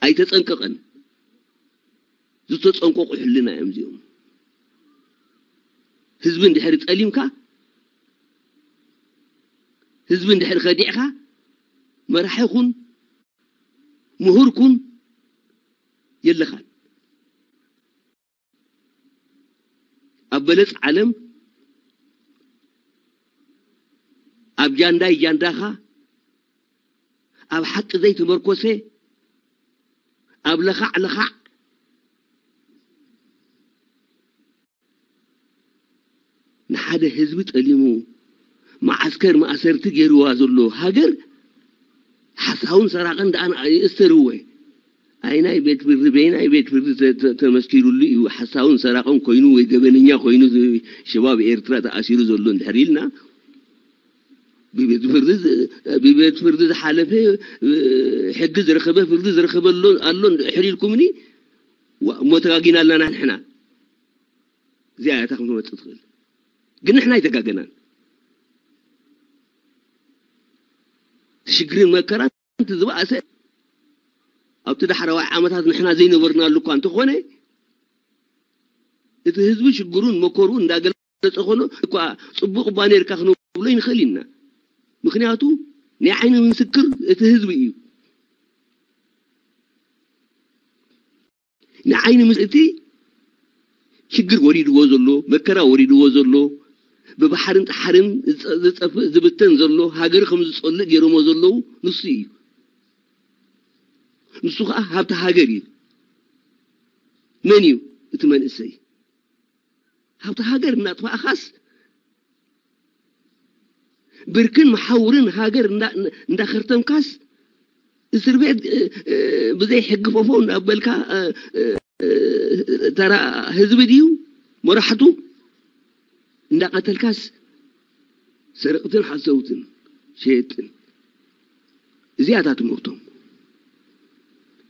ኣይተፀንቀቐን ዝተፀንቀቑ ሕልና እዮም እዚኦም ህዝቢ እንድሕሪ ጠሊምካ ህዝቢ እንድሕሪ ከዲዕካ መራሒ ኩን ምሁር ኩን የለኻን ኣብ በለፅ ዓለም ኣብ ጃንዳይ ጃንዳኻ ኣብ ሓቂ ዘይተመርኮሰ ኣብ ለኻዕ ለኻዕ ንሓደ ህዝቢ ጠሊሙ መዓስከር ማእሰርቲ ገይርዋ ዘሎ ሃገር ሓሳውን ሰራቕን ደኣ ንኣይእስተርወ ኣይናይ ቤት ፍርዲ በይናይ ቤት ፍርዲ ተ- ተ- ተመስኪሩሉ እዩ ሓሳውን ሰራቕን ኮይኑ ወይ ገበነኛ ኮይኑ ዝ- ሸባብ ኤርትራ ተኣሲሩ ዘሎ እንድሕር ኢልና ብቤት ፍርዲ ዝ- ብቤት ፍርዲ ዝሓለፈ እ፣ ሕጊ ዝረኸበ ፍርዲ ዝረኸበ ኣሎ ኣሎ እንድሕር ኢልኩምኒ ዋ- እሞ ተጋጊና ኣለና ንሕና። እዚኣ እያ እታ ክትመፅእ ትኽእል። ግን ንሕና ኣይተጋገናን። ሽግርን መከራን እቲ ዝበኣሰ ኣብቲ ዳሕረዋይ ዓመታት ንሕና ዘይነበርናሉ እኳ እንተኾነ እቲ ህዝቢ ሽግሩን መከሩን እንዳገለፀ ከሎ እኳ ፅቡቕ እባ ነርካ ክንብሎ ይንኽእል ኢና። ምክንያቱ ናይ ዓይኒ ምስክር እቲ ህዝቢ እዩ። ንዓይኒ ምስ እቲ ሽግር ወሪድዎ ዘሎ፣ መከራ ወሪድዎ ዘሎ፣ ብባሕርን ጻሕርን ዝጸ- ዝጸፍእ ዝብተን ዘሎ፣ ሃገር ከም ዝጸልእ ገይሮሞ ዘለዉ ንሱ እዩ። ንሱ ኸኣ ሃብቲ ሃገር እዩ። መን እዩ እቲ መንእሰይ? ሃብቲ ሃገር እናጥፋእኻስ ብርክን መሓውርን ሃገር እንዳ- እንዳኸርተምካስ እስር ቤት እ፣ እ፣ ብዘይ ሕጊ ፈፈው እናበልካ እ፣ እ፣ እ፣ ተራ ህዝቢ ድዩ መራሕቱ እንዳቐተልካስ ሰረቕትን ሓሰውትን ሸየጥትን እዚኣታ ትምህርቶም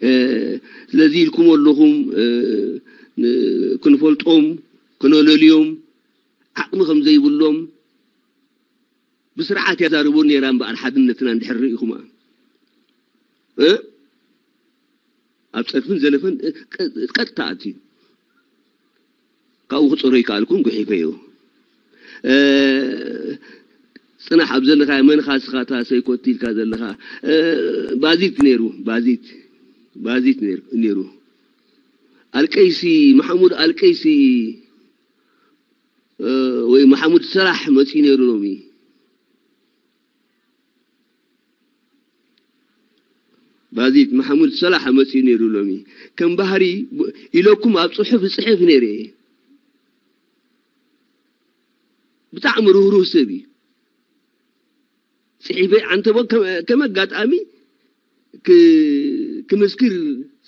እ፣ ስለዚ ኢልኩም ኣለኹም እ፣ ን- ክንፈልጦም ክነለልዮም ዓቕሚ ከም ዘይብሎም ብስርዓት የዛርቡ ነይራ እምበኣር ሓድነትና እንድሕር ርኢኹማ እ? ኣብ ፀርፍን ዘለፈን እ፣ ቀ- ቀጥታ ኣትዩ ካብኡ ክፀሮ ይከኣልኩን ጉሒፈዮ እ፣ ፅናሕ ኣብ ዘለካ መንኻ ስኻታ ሰይኮት ኢልካ ዘለካ እ፣ ባዚት ነይሩ ባዚት ባዚት ነይሩ ነይሩ ኣልቀይሲ ማሕሙድ ኣልቀይሲ እ፣ ወይ ማሕሙድ ሰላሕ መፂኡ ነይሩ ሎሚ ባዚት ማሕሙድ ሰላሕ መፂኡ ነይሩ ሎሚ ከም ባህሪ ብ- ኢለኩም ኣብ ፅሑፍ ይፅሕፍ ነይረ ብጣዕሚ ርህሩህ ሰብ እዩ ፅሒፈ ዓንተቦ ከም ከም ኣጋጣሚ ክ- ክምስክር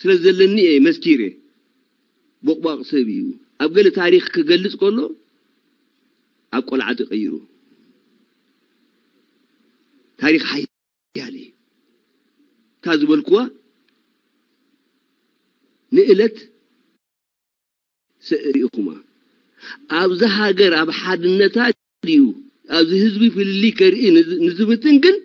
ስለ ዘለኒ እየ መስኪረ ቦቕቧቕ ሰብ እዩ ኣብ ገለ ታሪክ ክገልፅ ከሎ ኣብ ቆልዓ ተቀይሩ ታሪክ ሓያል እዩ እታ ዝበልክዋ ንእለት ርኢኹማ ኣብዚ ሃገር ኣብ ሓድነታ ድዩ ኣብዚ ህዝቢ ፍልልይ ከርኢ ንዝ- ንዝብትን ግን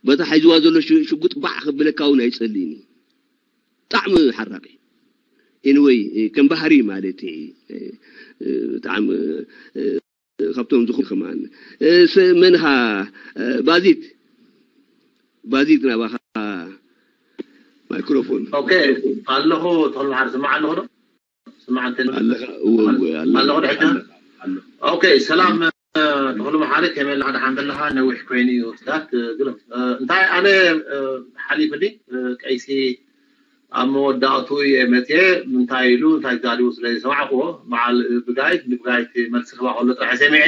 በታ ሒዝዋ ዘሎ ሽ- ሽጉጥ ባዕ ከብለካ እውን ኣይጸልእን እዩ ብጣዕሚ ሓራቂ ኤንወይ ከም ባህሪ ማለት እዩ ብጣዕሚ ካብቶም ዝኾኑ ከማን መንኻ ባዚት ባዚት ናባኻ ማይክሮፎን ኦኬ ኣለኹ ተኽሉ መሓሪ ስማዕ ኣለኹ ዶ ስማዕ እንተ ኣለኻ እወ እወ ኣለኻ ኣለኹ ዶ ሕጂ ኣለኻ ኣለኻ ኦኬ ሰላም ተኽሉ መሓሪ ከመይ ኣለኻ ደሓን ዘለኻ ነዊሕ ኮይኑ እዩ ስዳት ግርም እንታይ ኣነ ሓሊፍኒ ቀይሲ ኣብ መወዳእቱ እየ መፅየ እንታይ ኢሉ እንታይ ዛሪቡ ስለ ዝሰማዕክዎ በዓል ብጋይት ንብጋይት መልሲ ክባ ከሎ ጥራሕ ሰሚዐ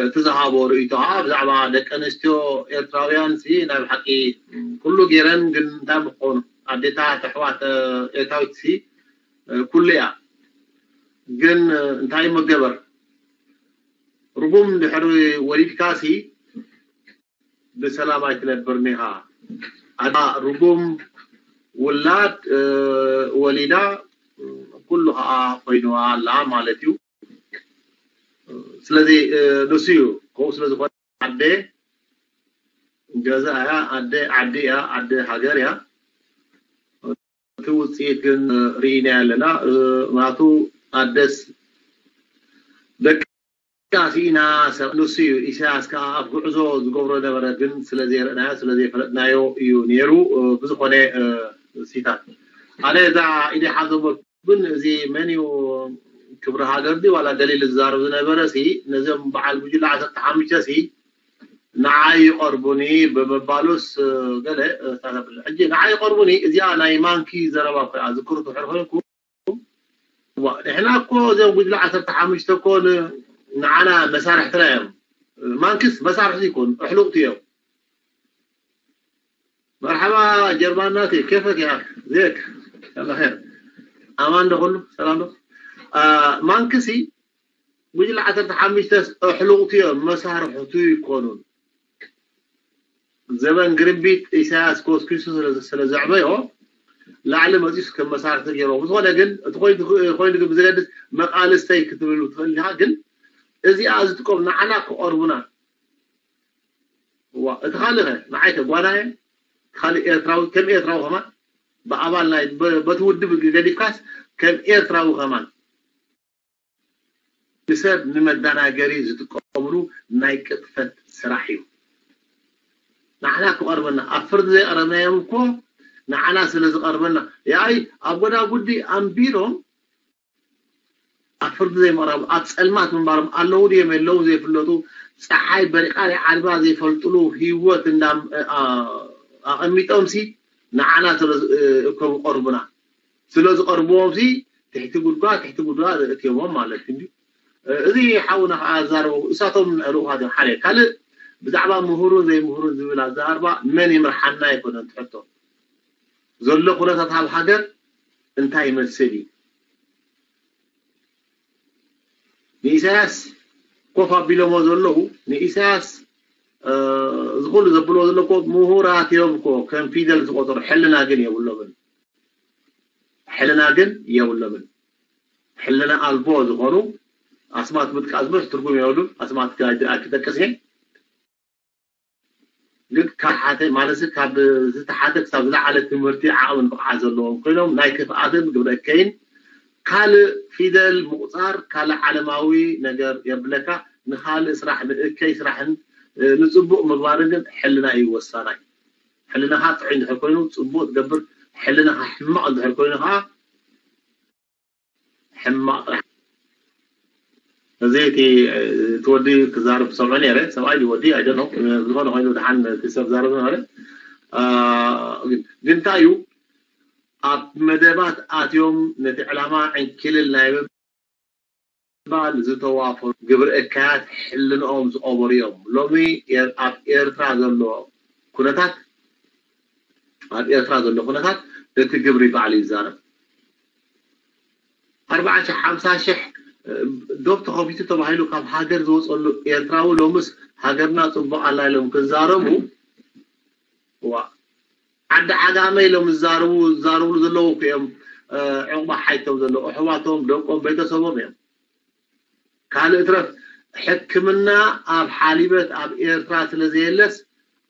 እቲ ዝሃቦ ርእይቶ ከዓ ብዛዕባ ደቂ ኣንስትዮ ኤርትራውያን ሲ ናይ ብሓቂ ኩሉ ገይረን ግን እንታይ ምኾኑ ኣዴታት ኣሕዋት ኤርትራዊት ሲ ኩሉ እያ ግን እንታይ መገበር ርጉም ድሕሪ ወሊድካ ሲ ብሰላም ኣይትነብርን ኢኻ ኣታ ርጉም ውላድ ወሊዳ ኩሉ ከዓ ኮይንዋ ኣላ ማለት እዩ ስለዚ ንሱ እዩ ከምኡ ስለ ዝኾነ ኣደ ገዛ እያ ኣደ ዓዲ እያ ኣደ ሃገር እያ እቲ ውፅኢት ግን ርኢና ኣለና ምክንያቱ ኣደስ ደቂ ስኢና ሰብ ንሱ እዩ ኢሳያስ ከዓ ኣብ ጉዕዞ ዝገብሮ ነበረ ግን ስለዘይረእናዮ ስለዘይፈለጥናዮ እዩ ነይሩ ብዝኾነ ሲታት ኣነ እዛ ኢደ ሓዞ ግን እዚ መን እዩ ክብሪ ሃገር ድዩ ዋላ ገሊል ዝዛረብ ዝነበረ ሲ ነዚኦም በዓል ጉጅለ ዓሰርተ ሓሙሽተ ሲ ንዓይ ይቐርቡኒ ብምባሉስ ገለ ሕጂ ንዓይ ይቐርቡኒ እዚኣ ናይ ማንኪ ዘረባ ኮይና ዝክሩ ትሕር ኮይንኩ ንሕና እኮ እዚኦም ጉጅለ ዓሰርተ ሓሙሽተ እኮ ንዓና መሳርሕትና እዮም ማንክስ መሳርሕቲ ይኮኑ ኣሕሉቕቲ እዮም መርሓባ ጀርባ እናቴ ኬፈክ ያ ዜክ ከመኸር ኣማን ዶ ኩሉ ሰላም ዶ ማንክሲ ጉጅለ ዓሰርተ ሓሙሽተ ኣሕሉቕቱ እዮም፣ መሳርሕቱ ይኮኑን። ዘበን ግርምቢጥ ኢሳያስ ኮስኪሱ ስለ ዘዕበዮ ላዕሊ መፂሱ ከም መሳርሕቲ ገይርዎ። ብዝኾነ ግን እቲ ኮይኑ ግን ብዘገድስ መቃልስተይ ክትብል ትኽእል ኢኻ። ግን እዚኣ ዝጥቀም ንዓና ክቐርቡና እዋ እቲ ካልእ ኸ ንዓይ ከ ጓናየ ካልእ ኤርትራዊ ከም ኤርትራዊ ከማን ብኣባል ናይ በቲ ውድብ ገዲፍካስ ከም ኤርትራዊ ከማን ንሰብ ንመዳናገሪ ዝጥቀምሉ ናይ ቅጥፈት ስራሕ እዩ። ንዓና ክቐርበና ኣብ ፍርዲ ዘይቐረብናዮም እኮ ንዓና ስለ ዝቐርበና ያይ ኣብ ጎዳጉዲ ኣንቢሮም ኣብ ፍርዲ ዘይምቕራብ ኣብ ፀልማት ምንባሮም ኣለዉ ድዮም የለዉ ዘይፍለጡ ፀሓይ በሪቓ ዓድባ ዘይፈልጥሉ ህይወት እንዳ ኣቐሚጦም ሲ ንዓና እኮ ዝቐርቡና ስለ ዝቐርብዎም ሲ ትሕቲ ጉድጓድ ትሕቲ ጉድጓድ እትዮሞም ማለት እዩ። እዚ ሓውና ከዓ ኣዛረቡ እሳቶም ልኡኻት እዮም ሓደ ካልእ ብዛዕባ ምሁሩን ዘይምሁሩን ዝብል ኣዛርባ መን ይምርሓና ኣይኮነን ትሕቶ ዘሎ ኩነታት ኣብ ሃገር እንታይ ይመስል እዩ ንኢሳያስ ኮፍ ኣቢሎሞ ዘለዉ ንኢሳያስ ዝኩሉ ዘብልዎ ዘለኮ ምሁራት እዮም እኮ ከም ፊደል ዝቆጠሩ ሕልና ግን የብሎምን ሕልና ግን የብሎምን ሕልና ኣልቦ ዝኾኑ ኣስማት ምጥቃስ ብዙሕ ትርጉም የብሉን ኣስማት ክጠቅስ እየ ግን ካብ ሓደ ማለት ካብ ዝተሓተ ክሳብ ዝለዓለ ትምህርቲ ዓቕምን ብቕዓት ዘለዎም ኮይኖም ናይ ክፍኣትን ግብረ እከይን ካልእ ፊደል ምቑፃር ካልእ ዓለማዊ ነገር የብለካ ንካልእ ስራሕ ንእከይ ስራሕን ንፅቡቕ ምግባርን ግን ሕልና እዩ ወሳናይ ሕልናኻ ጥዑይ እንድሕር ኮይኑ ፅቡቕ ትገብር ሕልናኻ ሕማቕ እንድሕር ኮይኑ ከዓ ሕማቕ ጥራሕ እዚ እቲ እቲ ወዲ ክዛረብ ሰምዖ ነይረ ሰብኣይ ድዩ ወዲ ኣይደኖ ዝኾነ ኮይኑ ድሓን እቲ ሰብ ዛረብ ነበረ ግን እንታይ እዩ ኣብ መደባት ኣትዮም ነቲ ዕላማ ዕንኪልል ናይ ምባል ዝተዋፈሩ ግብረ እካያት ሕልንኦም ዝቐበሩ እዮም ሎሚ ኣብ ኤርትራ ዘሎ ኩነታት ኣብ ኤርትራ ዘሎ ኩነታት እቲ ግብሪ ባዕሉ ይዛረብ ኣርባዓ ሺሕ ሓምሳ ሺሕ ዶብ ተኸፊቱ ተባሂሉ ካብ ሃገር ዝወፀሉ ኤርትራዊ ሎምስ ሃገርና ፅቡቕ ኣላ ኢሎም ክዛረቡ ዋ ዓዲ ዓጋመ ኢሎም ዝዛረቡ ዝዛረብሉ ዘለዉ እኮ እዮም ዕቑባ ሓይቶም ዘለዉ ኣሕዋቶም ደቆም ቤተሰቦም እዮም ካልእ ትረፍ ሕክምና ኣብ ሓሊበት ኣብ ኤርትራ ስለ ዘየለስ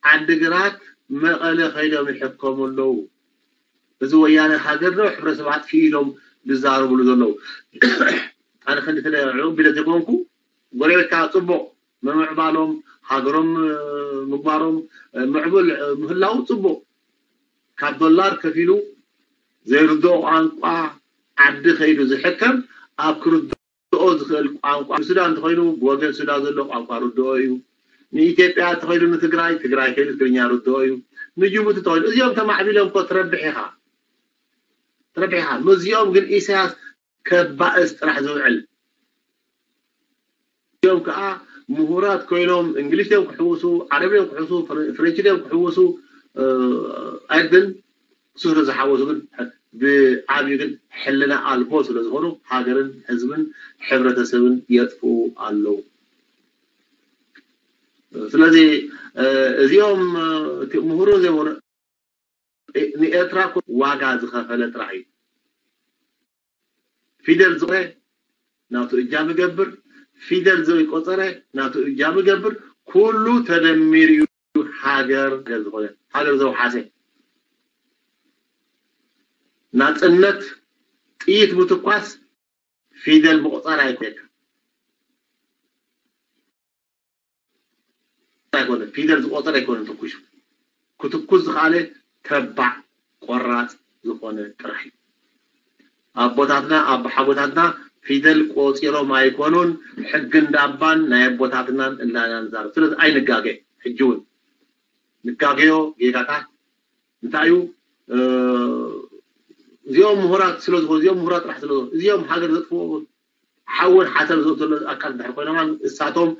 ዓዲግራት መቐለ ከይዶም ይሕከሙ ኣለዉ እዚ ወያነ ሃገር ዶ ሕብረተሰብ ኣጥፊኡ ኢሎም ዝዛረብሉ ዘለዉ ኣነ ክንዲ ተለ ዕቑብ ኢለ ዘይኮንኩ ጎረቤትካ ፅቡቕ ምምዕባሎም ሃገሮም ምግባሮም ምዕቡል ምህላው ፅቡቕ ካብ ዶላር ከፊሉ ዘይርድኦ ቋንቋ ዓዲ ከይዱ ዝሕከም ኣብ ክርድኦ ዝኽእል ቋንቋ ንሱዳን እንተኾይኑ ብወገን ሱዳን ዘሎ ቋንቋ ርድኦ እዩ ንኢትዮጵያ እንተኾይኑ ንትግራይ ትግራይ ከይዱ ትግርኛ ርድኦ እዩ ንጅቡቲ እንተኾይኑ እዚኦም ተማዕቢሎም እኮ ትረብሕ ኢኻ ትረብሕ ኢኻ ምስዚኦም ግን ኢሳያስ ከባእስ ጥራሕ ዝውዕል እዮም ከዓ ምሁራት ኮይኖም እንግሊሽ ድዮም ክሕውሱ ዓረብ ድዮም ክሕውሱ ፍሬንች ድዮም ክሕውሱ ኣይግን ስህሪ ዝሓወሱ ግን ብዓብዩ ግን ሕልና ኣልቦ ስለ ዝኾኑ ሃገርን ህዝብን ሕብረተሰብን የጥፍኡ ኣለዉ ስለዚ እዚኦም ምሁርን ዘይምሁር ንኤርትራ ዋጋ ዝኸፈለ ጥራሕ እዩ ፊደል ዝቆረ ናቱ እጃም ይገብር ፊደል ዘይቆፀረ ናቱ እጃም ይገብር ኩሉ ተደሚሩ እዩ ሃገር ዝኾነ ሃገር ዘውሓሰ ናፅነት ጥይት ምትኳስ ፊደል ምቑፃር ኣይኮነካ ኣይኮነ ፊደል ዝቆፀር ኣይኮነን ተኩሹ ክትኩስ ዝኸኣለ ተባዕ ቆራፅ ዝኾነ ጥራሕ እዩ ኣቦታትና ኣቦሓጎታትና ፊደል ቆፂሮም ኣይኮኑን ሕጊ እንዳባን ናይ ኣቦታትናን እንዳናን ዛረብ ስለዚ ኣይንጋገ ሕጂ እውን ንጋገዮ ጌጋታት እንታይ እዩ እዚኦም ምሁራት ስለ ዝኾኑ እዚኦም ምሁራት ጥራሕ ስለ እዚኦም ሃገር ዘጥፍኡ ሓውን ሓሰብ ዘውተሎ ኣካል ድሕር ኮይኖም እሳቶም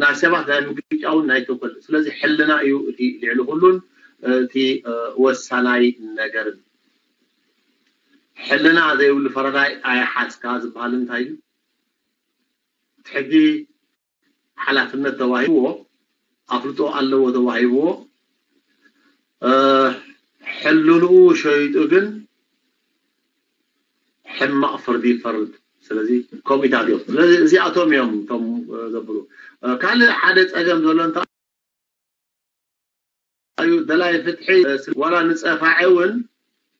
ናይ ሰባት ናይ ምግጫውን ናይ ተኮል ስለዚ ሕልና እዩ እቲ ልዕሊ ኩሉን እቲ ወሳናይ ነገርን ሕልና ዘይብሉ ፈረዳይ ኣይሓዝካ ዝበሃል እንታይ እዩ ሕጊ ሓላፍነት ተዋሂብዎ፣ ኣፍልጦ ኣለዎ ተዋሂብዎ፣ ሕልንኡ ሸይጡ ግን ሕማቕ ፍርዲ ይፈርድ። ስለዚ ከምኡታት እዮም። ስለዚ እዚኣቶም እዮም እቶም ዘብሉ። ካልእ ሓደ ጸገም ዘሎ እንተ እዩ ደላይ ፍትሒ ዋላ ንጸፋዒ እውን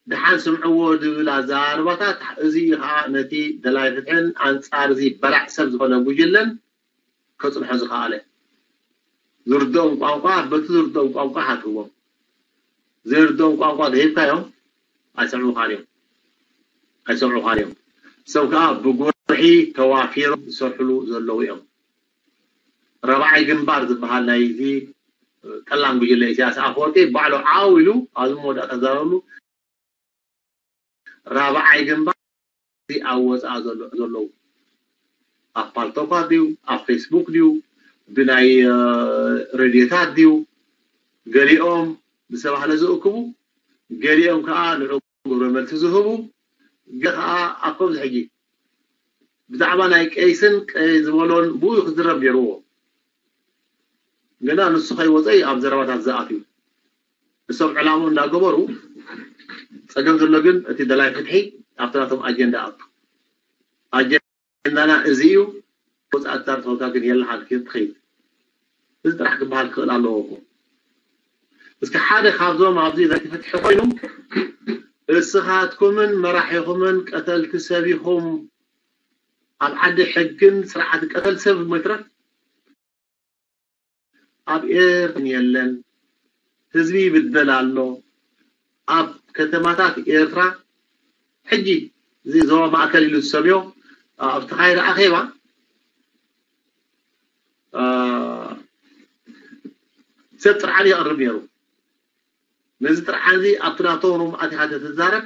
ደሓን ስምዕዎ ዝብል ኣዘራርባታት፣ እዚ ከዓ ነቲ ደላይ ፍትሕን ኣንጻር እዚ በላዕ ሰብ ዝኾነ ጉጅለን ከጽንሖ ዝኸኣለ። ዝርድኦም ቋንቋ፣ በቲ ዝርድኦም ቋንቋ ሃብዎም። ዘይርድኦም ቋንቋ ተሂብካዮም ኣይሰምዑኻን እዮም። ኣይሰምዑኻን እዮም። እሶም ከዓ ብጉርሒ ተዋፊሮም ዝሰርሕሉ ዘለዉ እዮም። ራብዓይ ግንባር ዝበሃል ናይ እዚ ጠላም ጉጅለ ኢሳያስ ኣፈወርቂ ባዕሉ ዓው ኢሉ ኣብዚ መወዳእታ ተዛረብሉ። ራብዓይ ግንባር እዚ ኣብ ወፃኢ ዘሎ- ዘለዉ ኣብ ፓልቶኳት ድዩ ኣብ ፌስቡክ ድዩ ብናይ ሬድዮታት ድዩ ገሊኦም ዝተባህለ ዝእክቡ ገሊኦም ከዓ ንዑ ግብረ መልሲ ዝህቡ ገ ከዓ ኣብ ከምዚ ሕጂ ብዛዕባ ናይ ቀይስን ቀይ ዝበሎን ብኡ ክዝረብ ነይርዎ ግና ንሱ ከይወፀ እዩ ኣብ ዘረባታት ዝኣትዩ እሶም ዕላሙ እንዳገበሩ ፀገም ዘሎ ግን እቲ ደላይ ፍትሒ ኣብቲ ናቶም ኣጀንዳ ኣቱ ኣጀንዳና እዚ እዩ ወፃእትታት ተወጋ ግን የለሓልክን ትኸይድ እዚ ጥራሕ ክበሃል ክኽእል ኣለዎ እኮ እስኪ ሓደ ካብዞም ኣብዚ ዘቲ ፍትሒ ኮይኑ እስኻትኩምን መራሒኹምን ቀተልቲ ሰብ ኢኹም ኣብ ዓዲ ሕግን ስርዓት ቀተል ሰብ መትረፍ ኣብ ኤርትራ የለን ህዝቢ ይብደል ኣሎ ኣብ ከተማታት ኤርትራ ሕጂ እዚ ዞባ ማእከል ኢሉ ዝሰምዮ ኣብ ተኻየደ ኣኼባ ሰብ ጥርዓን ይቐርብ ነይሩ ነዚ ጥርዓን እዚ ኣብቲ ናቶም ሩም ኣቲኻ ተትዛረብ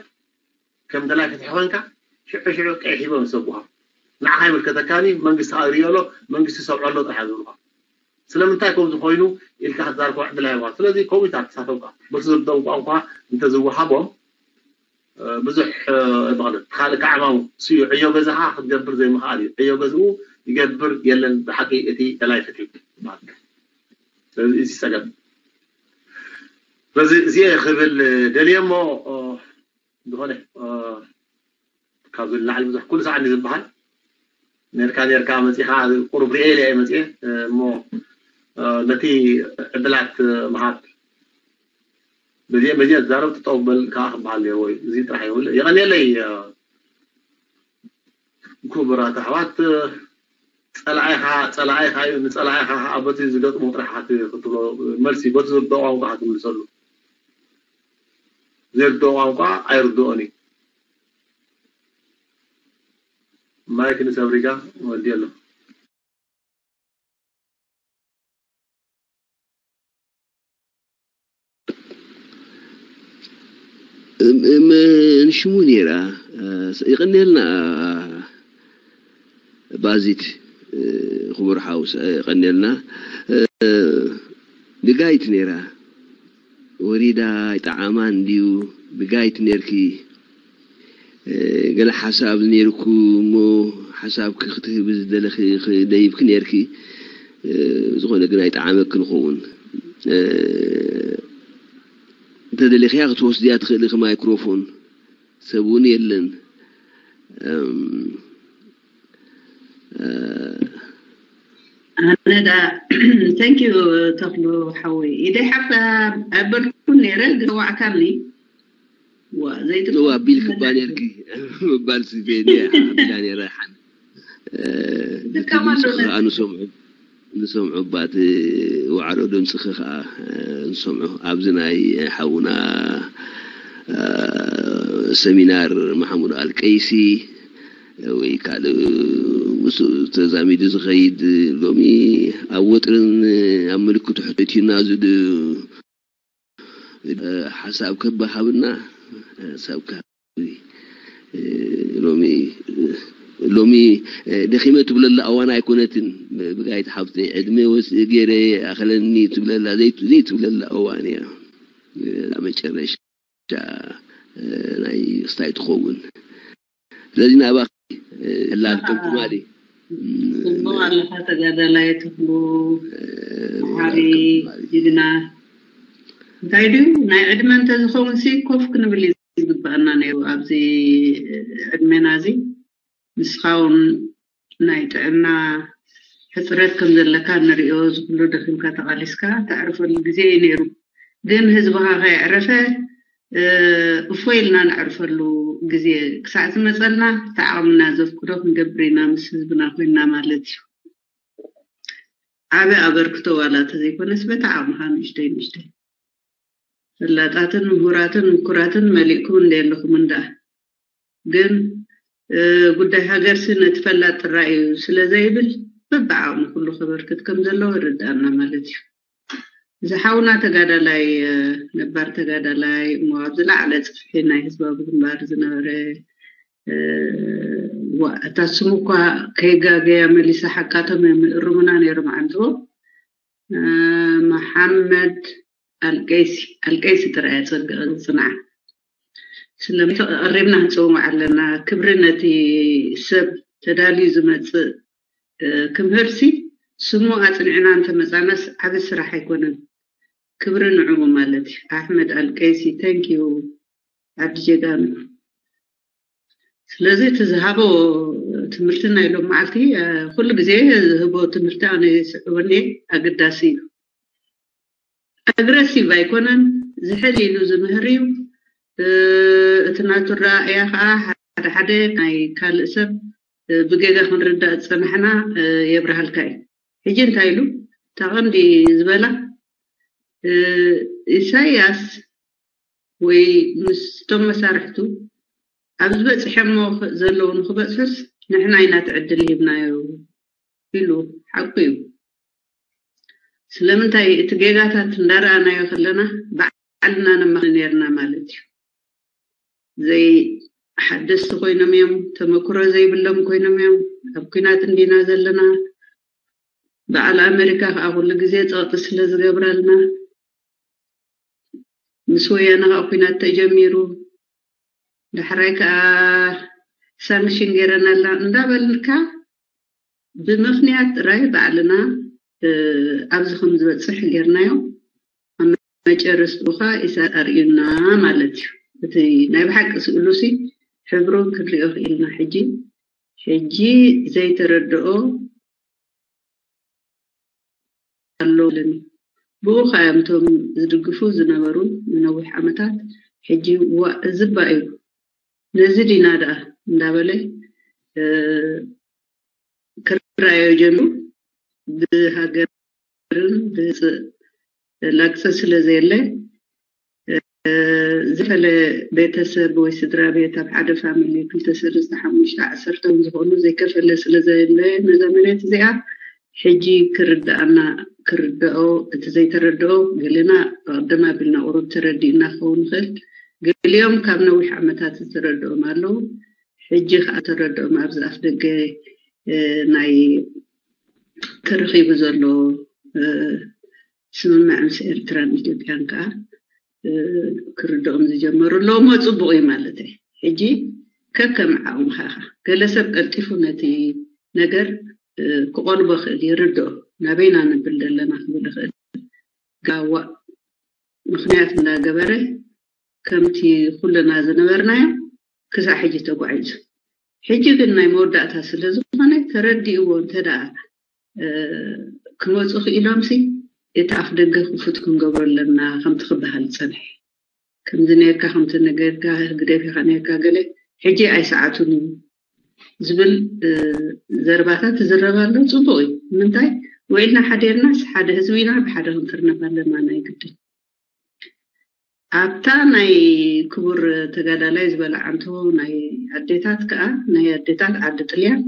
ከም ደላይ ፍትሒ ኮንካ ሽዑ ሽዑ ቀይሕ ሂቦም ይሰጉኻ ንዓኻ ይምልከተካኒ መንግስቲ ይሪኦ ኣሎ መንግስቲ ሰብዖ ኣሎ ጥራሕ ዝብሉኻ ስለምንታይ ከምዚ ኮይኑ ኢልካ ክትዛርቦ ዕድል ኣይዋ ስለዚ ከምኡ ኢልካ ተሳተፍካ በቲ ዝርድኦም ቋንቋ እንተዝወሃቦም ብዙሕ ብቐደም ካልእ ከዓማሙ ስዩ ዕዮ ገዛኻ ክትገብር ዘይምኽኣል እዩ ዕዮ ገዝኡ ይገብር የለን ብሓቂ እቲ ደላይ ፍትሒ ስለዚ እዚ ጸገም ስለዚ እዚኤ ክብል ደልየ እሞ ዝኾነ ካብዚ ንላዕሊ ብዙሕ ኩሉ ሰዓት ዝበሃል ነርካ ነርካ መፂኻ ቁሩብ ሪኤ ኢለ እየ መፅየ እሞ ነቲ ዕድላት ምሃብ በዚአ በዚአ ዝዛረብ ጠጠው በል ከዓ ክበሃል ነይርዎ እዩ እዚ ጥራሕ የብሉ የቐንየለይ ክቡራት ኣሕዋት ፀላኢኻ ፀላኢኻ እዩ ንፀላኢኻ ከዓ በቲ ዝገጥሞ ጥራሕ ክትብሎ መልሲ በቲ ዝርድኦ ቋንቋ ክትምልሰሉ ዘይርድኦ ቋንቋ ኣይርድኦን እዩ ማይክ ንሰብሪጋ ወዲ ኣሎ ንሽሙ ነይራ ይቐንየልና ባዚት ክቡር ሓውስ ይቐንየልና ብጋይት ነይራ ወሪዳ ኣይጠዓማን ድዩ ብጋይት ነርኪ ገለ ሓሳብ ነይርኩ እሞ ሓሳብኪ ክትህቢ ዝደለኺ ደይብኪ ነርኪ ዝኾነ ግን ኣይጠዓመኪ ንኸውን እንተደሊኽያ ክትወስድያ ትኽእሊ ማይክሮፎን ሰብ እውን የለን ኣነ ዳ thank you ተኽሉ ሓወይ ኢደይ ሓፍ ኣበልኩ ነይረ ግን ዋዕካኒ ዋ ዘይትዋ ቢል ክባ ነርኪ ምባል ስቤኒ ሓቢላ ነይረ ሓን ንሰምዑ ንሰምዑ ባት ዋዕሮ ድምፅኺ ከዓ ንሰምዑ ኣብዚ ናይ ሓውና ሰሚናር ማሕሙድ ኣልቀይሲ ወይ ካልእ ምስ ተዛሚዱ ዝኸይድ ሎሚ ኣብ ወጥርን ኣብ ምልክቱ ሕቶትዩና ዝድ ሓሳብ ከበሃብና ሓሳብ ሎሚ ሎሚ ደኺመ ትብለላ እዋን ኣይኮነትን ብጋይት ሓብተይ ዕድመ ወስእ ገይረ ኣኸለኒ ትብለላ ዘይትብለላ እዋን እያ መጨረሻ ናይ ክስታይ ትኸውን ስለዚ ናባኺ ሕላል ከም ትማሊ ጽቡቕ ኣለኻ ተጋዳላይ ተኽሉ፣ መሓሪ፣ ጅግና። እንታይ ድዩ ናይ ዕድመ እንተዝኸውን ሲ ኮፍ ክንብል እዩ ዝግባኣና ነይሩ። ኣብዚ ዕድሜና እዚ ንስኻ እውን ናይ ጥዕና ሕፅረት ከም ዘለካ ንሪኦ፣ ዝኩሉ ደኺምካ ተቓሊስካ ተዕርፈሉ ግዜ እዩ ነይሩ። ግን ህዝብኻ ከየዕረፈ እፎ ኢልና ነዕርፈሉ ግዜ ክሳዕ ዝመፀልና ተዓቕምና ዘፍቅዶ ክንገብር ኢና ምስ ህዝብና ኮይንና ማለት እዩ። ዓቢ ኣበርክቶ ዋላ ተዘይኮነስ በቲ ዓቕምኻ ንእሽተይ ንእሽተይ ፈላጣትን ምሁራትን ምኩራትን መሊእኩም እንደ ኣለኹም እንዳ ግን ጉዳይ ሃገርሲ ነቲ ፈላጥ ጥራይ እዩ ስለ ዘይብል በብዓቕሙ ኩሉ ከበርክት ከም ዘለዎ ይርዳእና ማለት እዩ። እዚ ሓውና ተጋዳላይ ነባር ተጋዳላይ እሞ ኣብ ዝለዓለ ፅፍሒ ናይ ህዝባዊ ግንባር ዝነበረ እታ ስሙ እኳ ከይጋገያ መሊሳ ሓቃቶም እዮም ይእርሙና ነይሮም ዓንትቦ መሓመድ ኣልቀይሲ ኣልቀይሲ ጥራይ ኣፀግዕ ዝፅንዓ ስለምንታይ ቀሪብና ክንፅውዕ ኣለና። ክብሪ ነቲ ሰብ ተዳልዩ ዝመፅእ ክምህርሲ ስሙ ኣፅኒዕና እንተመፃናስ ዓቢ ስራሕ ኣይኮነን። ክብሪ ንዕኡ ማለት እዩ። ኣሕመድ ኣልቀይሲ thank you ዓዲ ጀጋኑ። ስለዚ እቲ ዝሃቦ ትምህርቲ ናይ ሎም መዓልቲ ኩሉ ግዜ ዝህቦ ትምህርቲ ኣነ ይስዕበኒ ኣገዳሲ እዩ። ኣግረሲቭ ኣይኮነን፣ ዝሕል ኢሉ ዝምህር እዩ። እቲ ናቱ ረኣእያ ከዓ ሓደ ሓደ ናይ ካልእ ሰብ ብጌጋ ክንርዳእ ዝፀናሕና የብርሃልካ እዩ። ሕጂ እንታይ ኢሉ እታ ቀንዲ ዝበላ ኢሳያስ ወይ ምስቶም መሳርሕቱ ኣብ ዝበፅሐሞ ዘለዉ ንክበፅሑስ ንሕና ኢና ትዕድል ሂብናዮ ኢሉ ሓቁ እዩ። ስለምንታይ እቲ ጌጋታት እንዳረኣናዮ ከለና ባዕልና ነማኽን ነርና ማለት እዩ። ዘይ ሓደስቲ ኮይኖም እዮም፣ ተመክሮ ዘይብሎም ኮይኖም እዮም። ኣብ ኩናት እንዲና ዘለና። በዓል ኣሜሪካ ከዓ ኩሉ ግዜ ፀቕጢ ስለ ዝገብረልና ምስ ወያነ ከዓ ኩናት ተጀሚሩ ዳሕራይ ከዓ ሳንክሽን ገይረናላ እንዳበልካ ብምኽንያት ጥራይ ባዕልና ኣብዚ ከም ዝበፅሕ ጌርናዮ። ኣብ መጨረስትኡ ከዓ ኢሳያስ ኣርእዩና ማለት እዩ። እቲ ናይ ብሓቂ ስእሉሲ ሕብሩን ክንሪኦ ክኢልና። ሕጂ ሕጂ ዘይተረድኦ ኣሎ። ብኡ ከዓ እዮም እቶም ዝድግፉ ዝነበሩ ንነዊሕ ዓመታት ሕጂ ዋእ ዝባ እዩ ነዚ ዲና ደኣ እንዳበለ ክረኣዮ ጀሚሩ። ብሃገርን ብፅእ ላግፂ ስለ ዘየለ ዝፈለ ቤተሰብ ወይ ስድራ ቤት ኣብ ሓደ ፋሚሊ ክልተ ሰለስተ ሓሙሽተ ዓሰርተ እውን ዝኾኑ ዘይከፈለ ስለ ዘየለ ነዛ መሬት እዚኣ ሕጂ ክርዳኣና ክርዳኦ እቲ ዘይተረድኦ ገሌና ቀደም ኣቢልና ቁሩብ ተረዲእና ክኸውን ይኽእል። ገሊኦም ካብ ነዊሕ ዓመታት ዝተረድኦም ኣለዉ። ሕጂ ከዓ ተረድኦም ኣብዚ ኣፍ ደገ ናይ ተረኺቡ ዘሎ ስምምዕ ምስ ኤርትራን ኢትዮጵያን ከዓ ክርድኦም ዝጀመሩ ኣለዉ። እሞ ፅቡቕ እዩ ማለት እዩ። ሕጂ ከከም ዓቕምኻ ኢኻ። ገለ ሰብ ቀልጢፉ ነቲ ነገር ክቆልቦ ክእል ይርድኦ። ናበይና ንብል ዘለና ክብል ይኽእል። ጋዋ ምኽንያት እንዳገበረ ከምቲ ኩልና ዝነበርናዮ ክሳዕ ሕጂ ተጓዒዙ። ሕጂ ግን ናይ መወዳእታ ስለ ዝኾነ ተረዲእዎ እንተ ደኣ ክመፁ ክኢሎም ሲ እቲ ኣፍ ደገ ክፉት ክንገብሮ ኣለና ከምቲ ክበሃል ዝፀንሐ ከምዚ ነርካ ከምቲ ነገርካ ህግደፍ ኢኻ ነርካ ገለ ሕጂ ኣይሰዓቱን እዩ ዝብል ዘረባታት ትዝረብ ኣሎ። ፅቡቅ እዩ። ንምንታይ ውዒልና ሓዲርናስ ሓደ ህዝቢ ኢና፣ ብሓደ ክንትርነፍ ኣለና ናይ ግድን። ኣብታ ናይ ክቡር ተጋዳላይ ዝበላ ዓንቶ ናይ ኣዴታት ከዓ ናይ ኣዴታት ዓዲ ጥልያን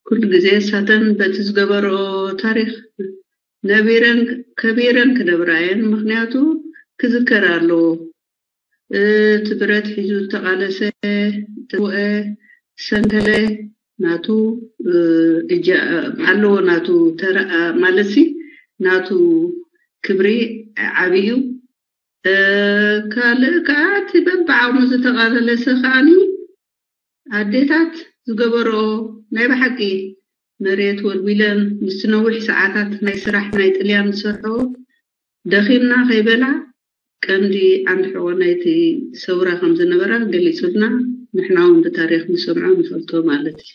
ኩሉ ግዜ እሳተን በቲ ዝገበረኦ ታሪክ ነቢረን ከቢረን ክነብራ እየን። ምክንያቱ ክዝከር ኣለዎ። እቲ ብረት ሒዙ ዝተቃለሰ ተወ ሰንከለ ናቱ እጃ ኣለዎ ናቱ ተራ ማለት ሲ ናቱ ክብሪ ዓብዩ ካልእ ከዓ እቲ በብዓቕሙ ዝተቃለሰ ከዓኒ ኣዴታት ዝገበርኦ ናይ ብሓቂ መሬት ወልዊለን ምስቲ ነዊሕ ሰዓታት ናይ ስራሕ ናይ ጥልያን ዝሰርሕኦ ደኺምና ከይበላ ቀንዲ ዓንዲ ሕቖ ናይቲ ሰውራ ከም ዝነበራ ገሊጹልና፣ ንሕና እውን ብታሪኽ ንሰምዖ ንፈልጦ ማለት እዩ።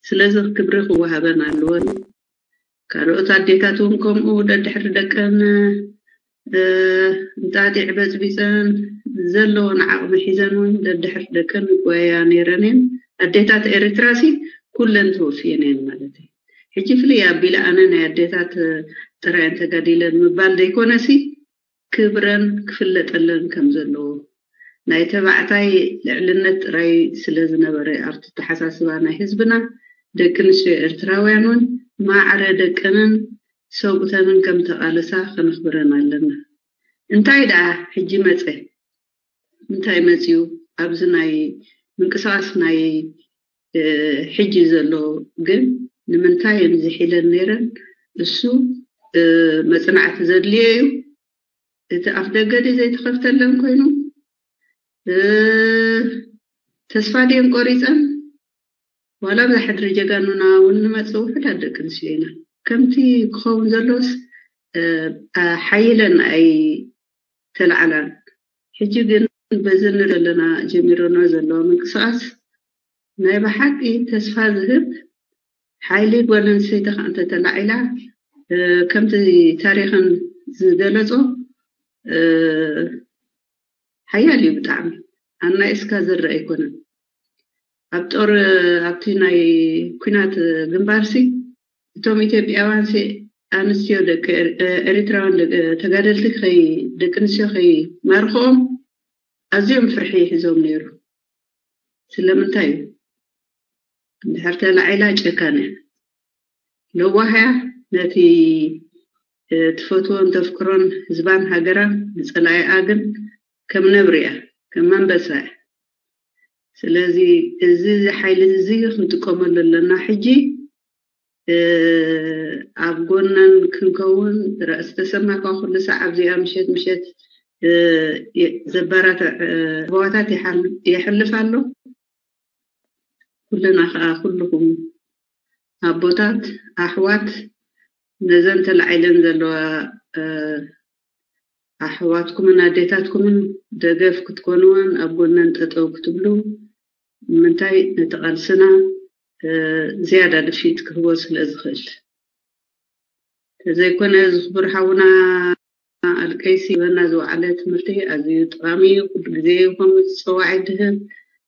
ስለዚ ክብሪ ክወሃበን ኣለወን። ካልኦት ኣዴታት እውን ከምኡ ደድሕሪ ደቀን እንጣጢዕ በፅቢፀን ዘለዎን ዓቕሚ ሒዘን እውን ደድሕሪ ደቀን ይጓያ ነይረን እየን። ኣዴታት ኤርትራ ሲ ኩለን ተወፍየን እየን ማለት እዩ። ሕጂ ፍልይ ኣቢለ ኣነ ናይ ኣዴታት ጥራየን ተጋዲለን ምባል ዘይኮነ ሲ ክብረን ክፍለጠለን ከም ዘለዎ ናይ ተባዕታይ ልዕልነት ጥራይ ስለ ዝነበረ ኣብቲ ተሓሳስባ ናይ ህዝብና ደቂ ኣንስትዮ ኤርትራውያን እውን ማዕረ ደቀንን ሰብኡተንን ከም ተቓለሳ ከነኽብረን ኣለና። እንታይ ደኣ ሕጂ መጸ? እንታይ መጽዩ? ኣብዚ ናይ ምንቅስቃስ ናይ ሕጂ ዘሎ ግን ንምንታይ እየን ዝሒለን ነይረን? እሱ መጽናዕቲ ዘድልዮ እዩ። እቲ ኣፍ ደገ ድዩ ዘይተኸፍተለን ኮይኑ ተስፋ ድየን ቆሪፀን ዋላ ብዛ ሕድሪ ጀጋኑና እውን ንመፅእ ውሑዳት ደቂ ኣንስትዮ ኢና። ከምቲ ክኸውን ዘሎስ ሓይለን ኣይተላዕላን። ሕጂ ግን በዚ ንርኢ ዘለና ጀሚሮና ዘሎ ምንቅስቃስ ናይ ብሓቂ ተስፋ ዝህብ ሓይሊ ጓል ኣንስተይቲ ከዓ እንተተላዒላ ከምቲ ታሪኽን ዝገለጾ ሓያል እዩ ብጣዕሚ። ኣናኢስካ ዝርእ ኣይኮነን። ኣብ ጦር ኣብቲ ናይ ኩናት ግንባርሲ እቶም ኢትዮጵያውያን ኣንስትዮ ደቂ ኤሪትራውያን ተጋደልቲ ደቂ ኣንስትዮ ከይማርኽኦም ኣዝዮም ፍርሒ ይሕዞም ነይሩ። ስለምንታይ እዩ? እንድሕር ተላዒላ ጨካን እያ። ለዋህ እያ። ነቲ ትፈትዎን ተፍቅሮን ህዝባን ሃገራን ንጸላኢኣ ግን ከም ነብሪ እያ፣ ከም ኣንበሳ እያ። ስለዚ እዚ ሓይሊ እዚ ክንጥቀመሉ ኣለና። ሕጂ ኣብ ጎነን ክንከውን ርእሲ ተሰማካ ኩሉ ሰዓብ እዚኣ ምሸት ምሸት ዘባራትዕ ቦታታት የሕልፍ ኣሎ። ኩልና ከዓ ኩልኩም ኣቦታት ኣሕዋት ነዘን ተላዒለን ዘለዋ ኣሕዋትኩምን ኣዴታትኩምን ደገፍ ክትኮንወን ኣብ ጎነን ጠጠው ክትብሉ ምንታይ ነቲ ቃልስና ዝያዳ ድፊት ክህቦ ስለ ዝኽእል። ተዘይኮነ ዝኽቡር ሓውና ኣልቀይሲ በና ዝወዓለ ትምህርቲ ኣዝዩ ጠቃሚ እዩ። ኩሉ ግዜ ይኹን ጸዋዒ ድህብ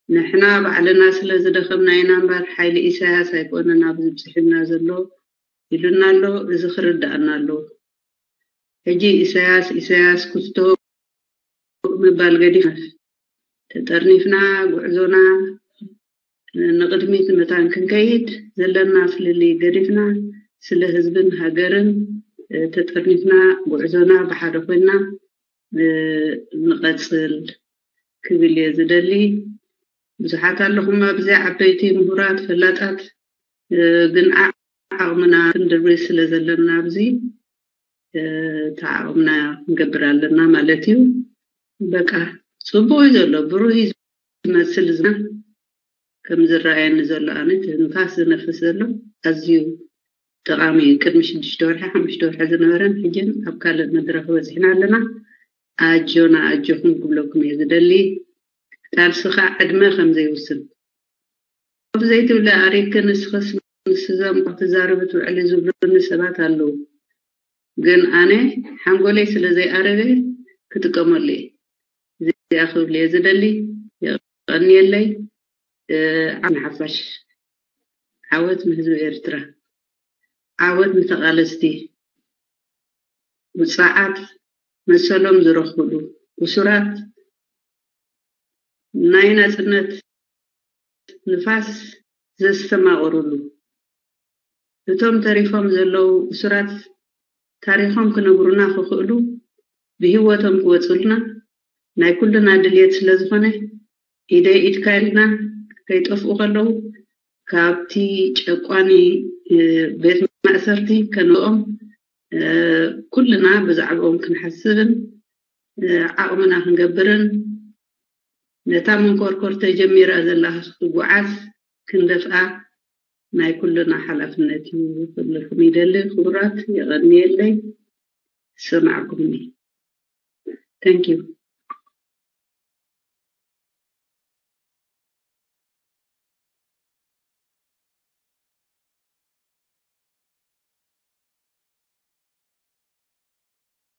ንሕና ባዕልና ስለ ዝደኸምና ኢና እምበር ሓይሊ ኢሳያስ ኣይኮነን ኣብዚ ብፅሒልና ዘሎ ኢሉና ኣሎ። እዚ ክርዳኣና ኣለዎ። ሕጂ ኢሳያስ ኢሳያስ ክስቶ ምባል ገዲፍና ተጠርኒፍና ጉዕዞና ንቕድሚት መታን ክንከይድ ዘለና ፍልልይ ገዲፍና ስለ ህዝብን ሃገርን ተጠርኒፍና ጉዕዞና ብሓደ ኮይና ንቐፅል ክብል እየ ዝደሊ። ብዙሓት ኣለኹም ኣብዚ ዓበይቲ ምሁራት ፈላጣት፣ ግን ዓቕምና ክንድርብይ ስለ ዘለና ኣብዚ ተዓቕምና ክንገብር ኣለና ማለት እዩ። በቃ ጽቡቕ እዩ ዘሎ፣ ብሩህ እዩ ዝመስል ዝና ከም ዝረኣየኒ ዘሎ ኣነ እቲ ንፋስ ዝነፍስ ዘሎ ኣዝዩ ጠቓሚ እዩ። ቅድሚ ሽዱሽተ ወርሒ ሓሙሽተ ወርሒ ዝነበረን ሕጅን ኣብ ካልእ መድረኽ በፂሕና ኣለና። ኣጆና ኣጆኹም ክብለኩም እየ ዝደሊ። ቃልስኻ ዕድመ ከም ዘይውስን ዘይትብሊ ኣሪግኪ ንስኽስ ምስ ዘምቆ ትዛረቢ ትውዕሊ ዝብሉኒ ሰባት ኣለዉ። ግን ኣነ ሓንጎለይ ስለ ዘይኣረገ ክጥቀመሉ እየ። እዚኣ ክብል እየ ዝደሊ። የቐንየለይ። ዓም ሓፋሽ ዓወት ንህዝቢ ኤርትራ፣ ዓወት ንተቓለስቲ፣ ውፃዓት መሰሎም ዝረኽብሉ፣ እሱራት ናይ ናፅነት ንፋስ ዘስተማቕሩሉ፣ እቶም ተሪፎም ዘለዉ እሱራት ታሪኾም ክነግሩና ክኽእሉ ብህይወቶም ክወፁልና ናይ ኩልና ድልየት ስለ ዝኾነ ኢደይ ኢድካ ኢልና ከይጠፍኡ ከለዉ ካብቲ ጨቋኒ ቤት ማእሰርቲ ከንኦም ኩልና ብዛዕባኦም ክንሓስብን ዓቕምና ክንገብርን ነታ መንኮርኮር ተጀሚራ ዘላ ክትጓዓዝ ክንደፍኣ ናይ ኩልና ሓላፍነት እዩ ክብለኩም ይደሊ። ክቡራት፣ የቐንየለይ። ዝሰማዕኩምኒ። Thank you።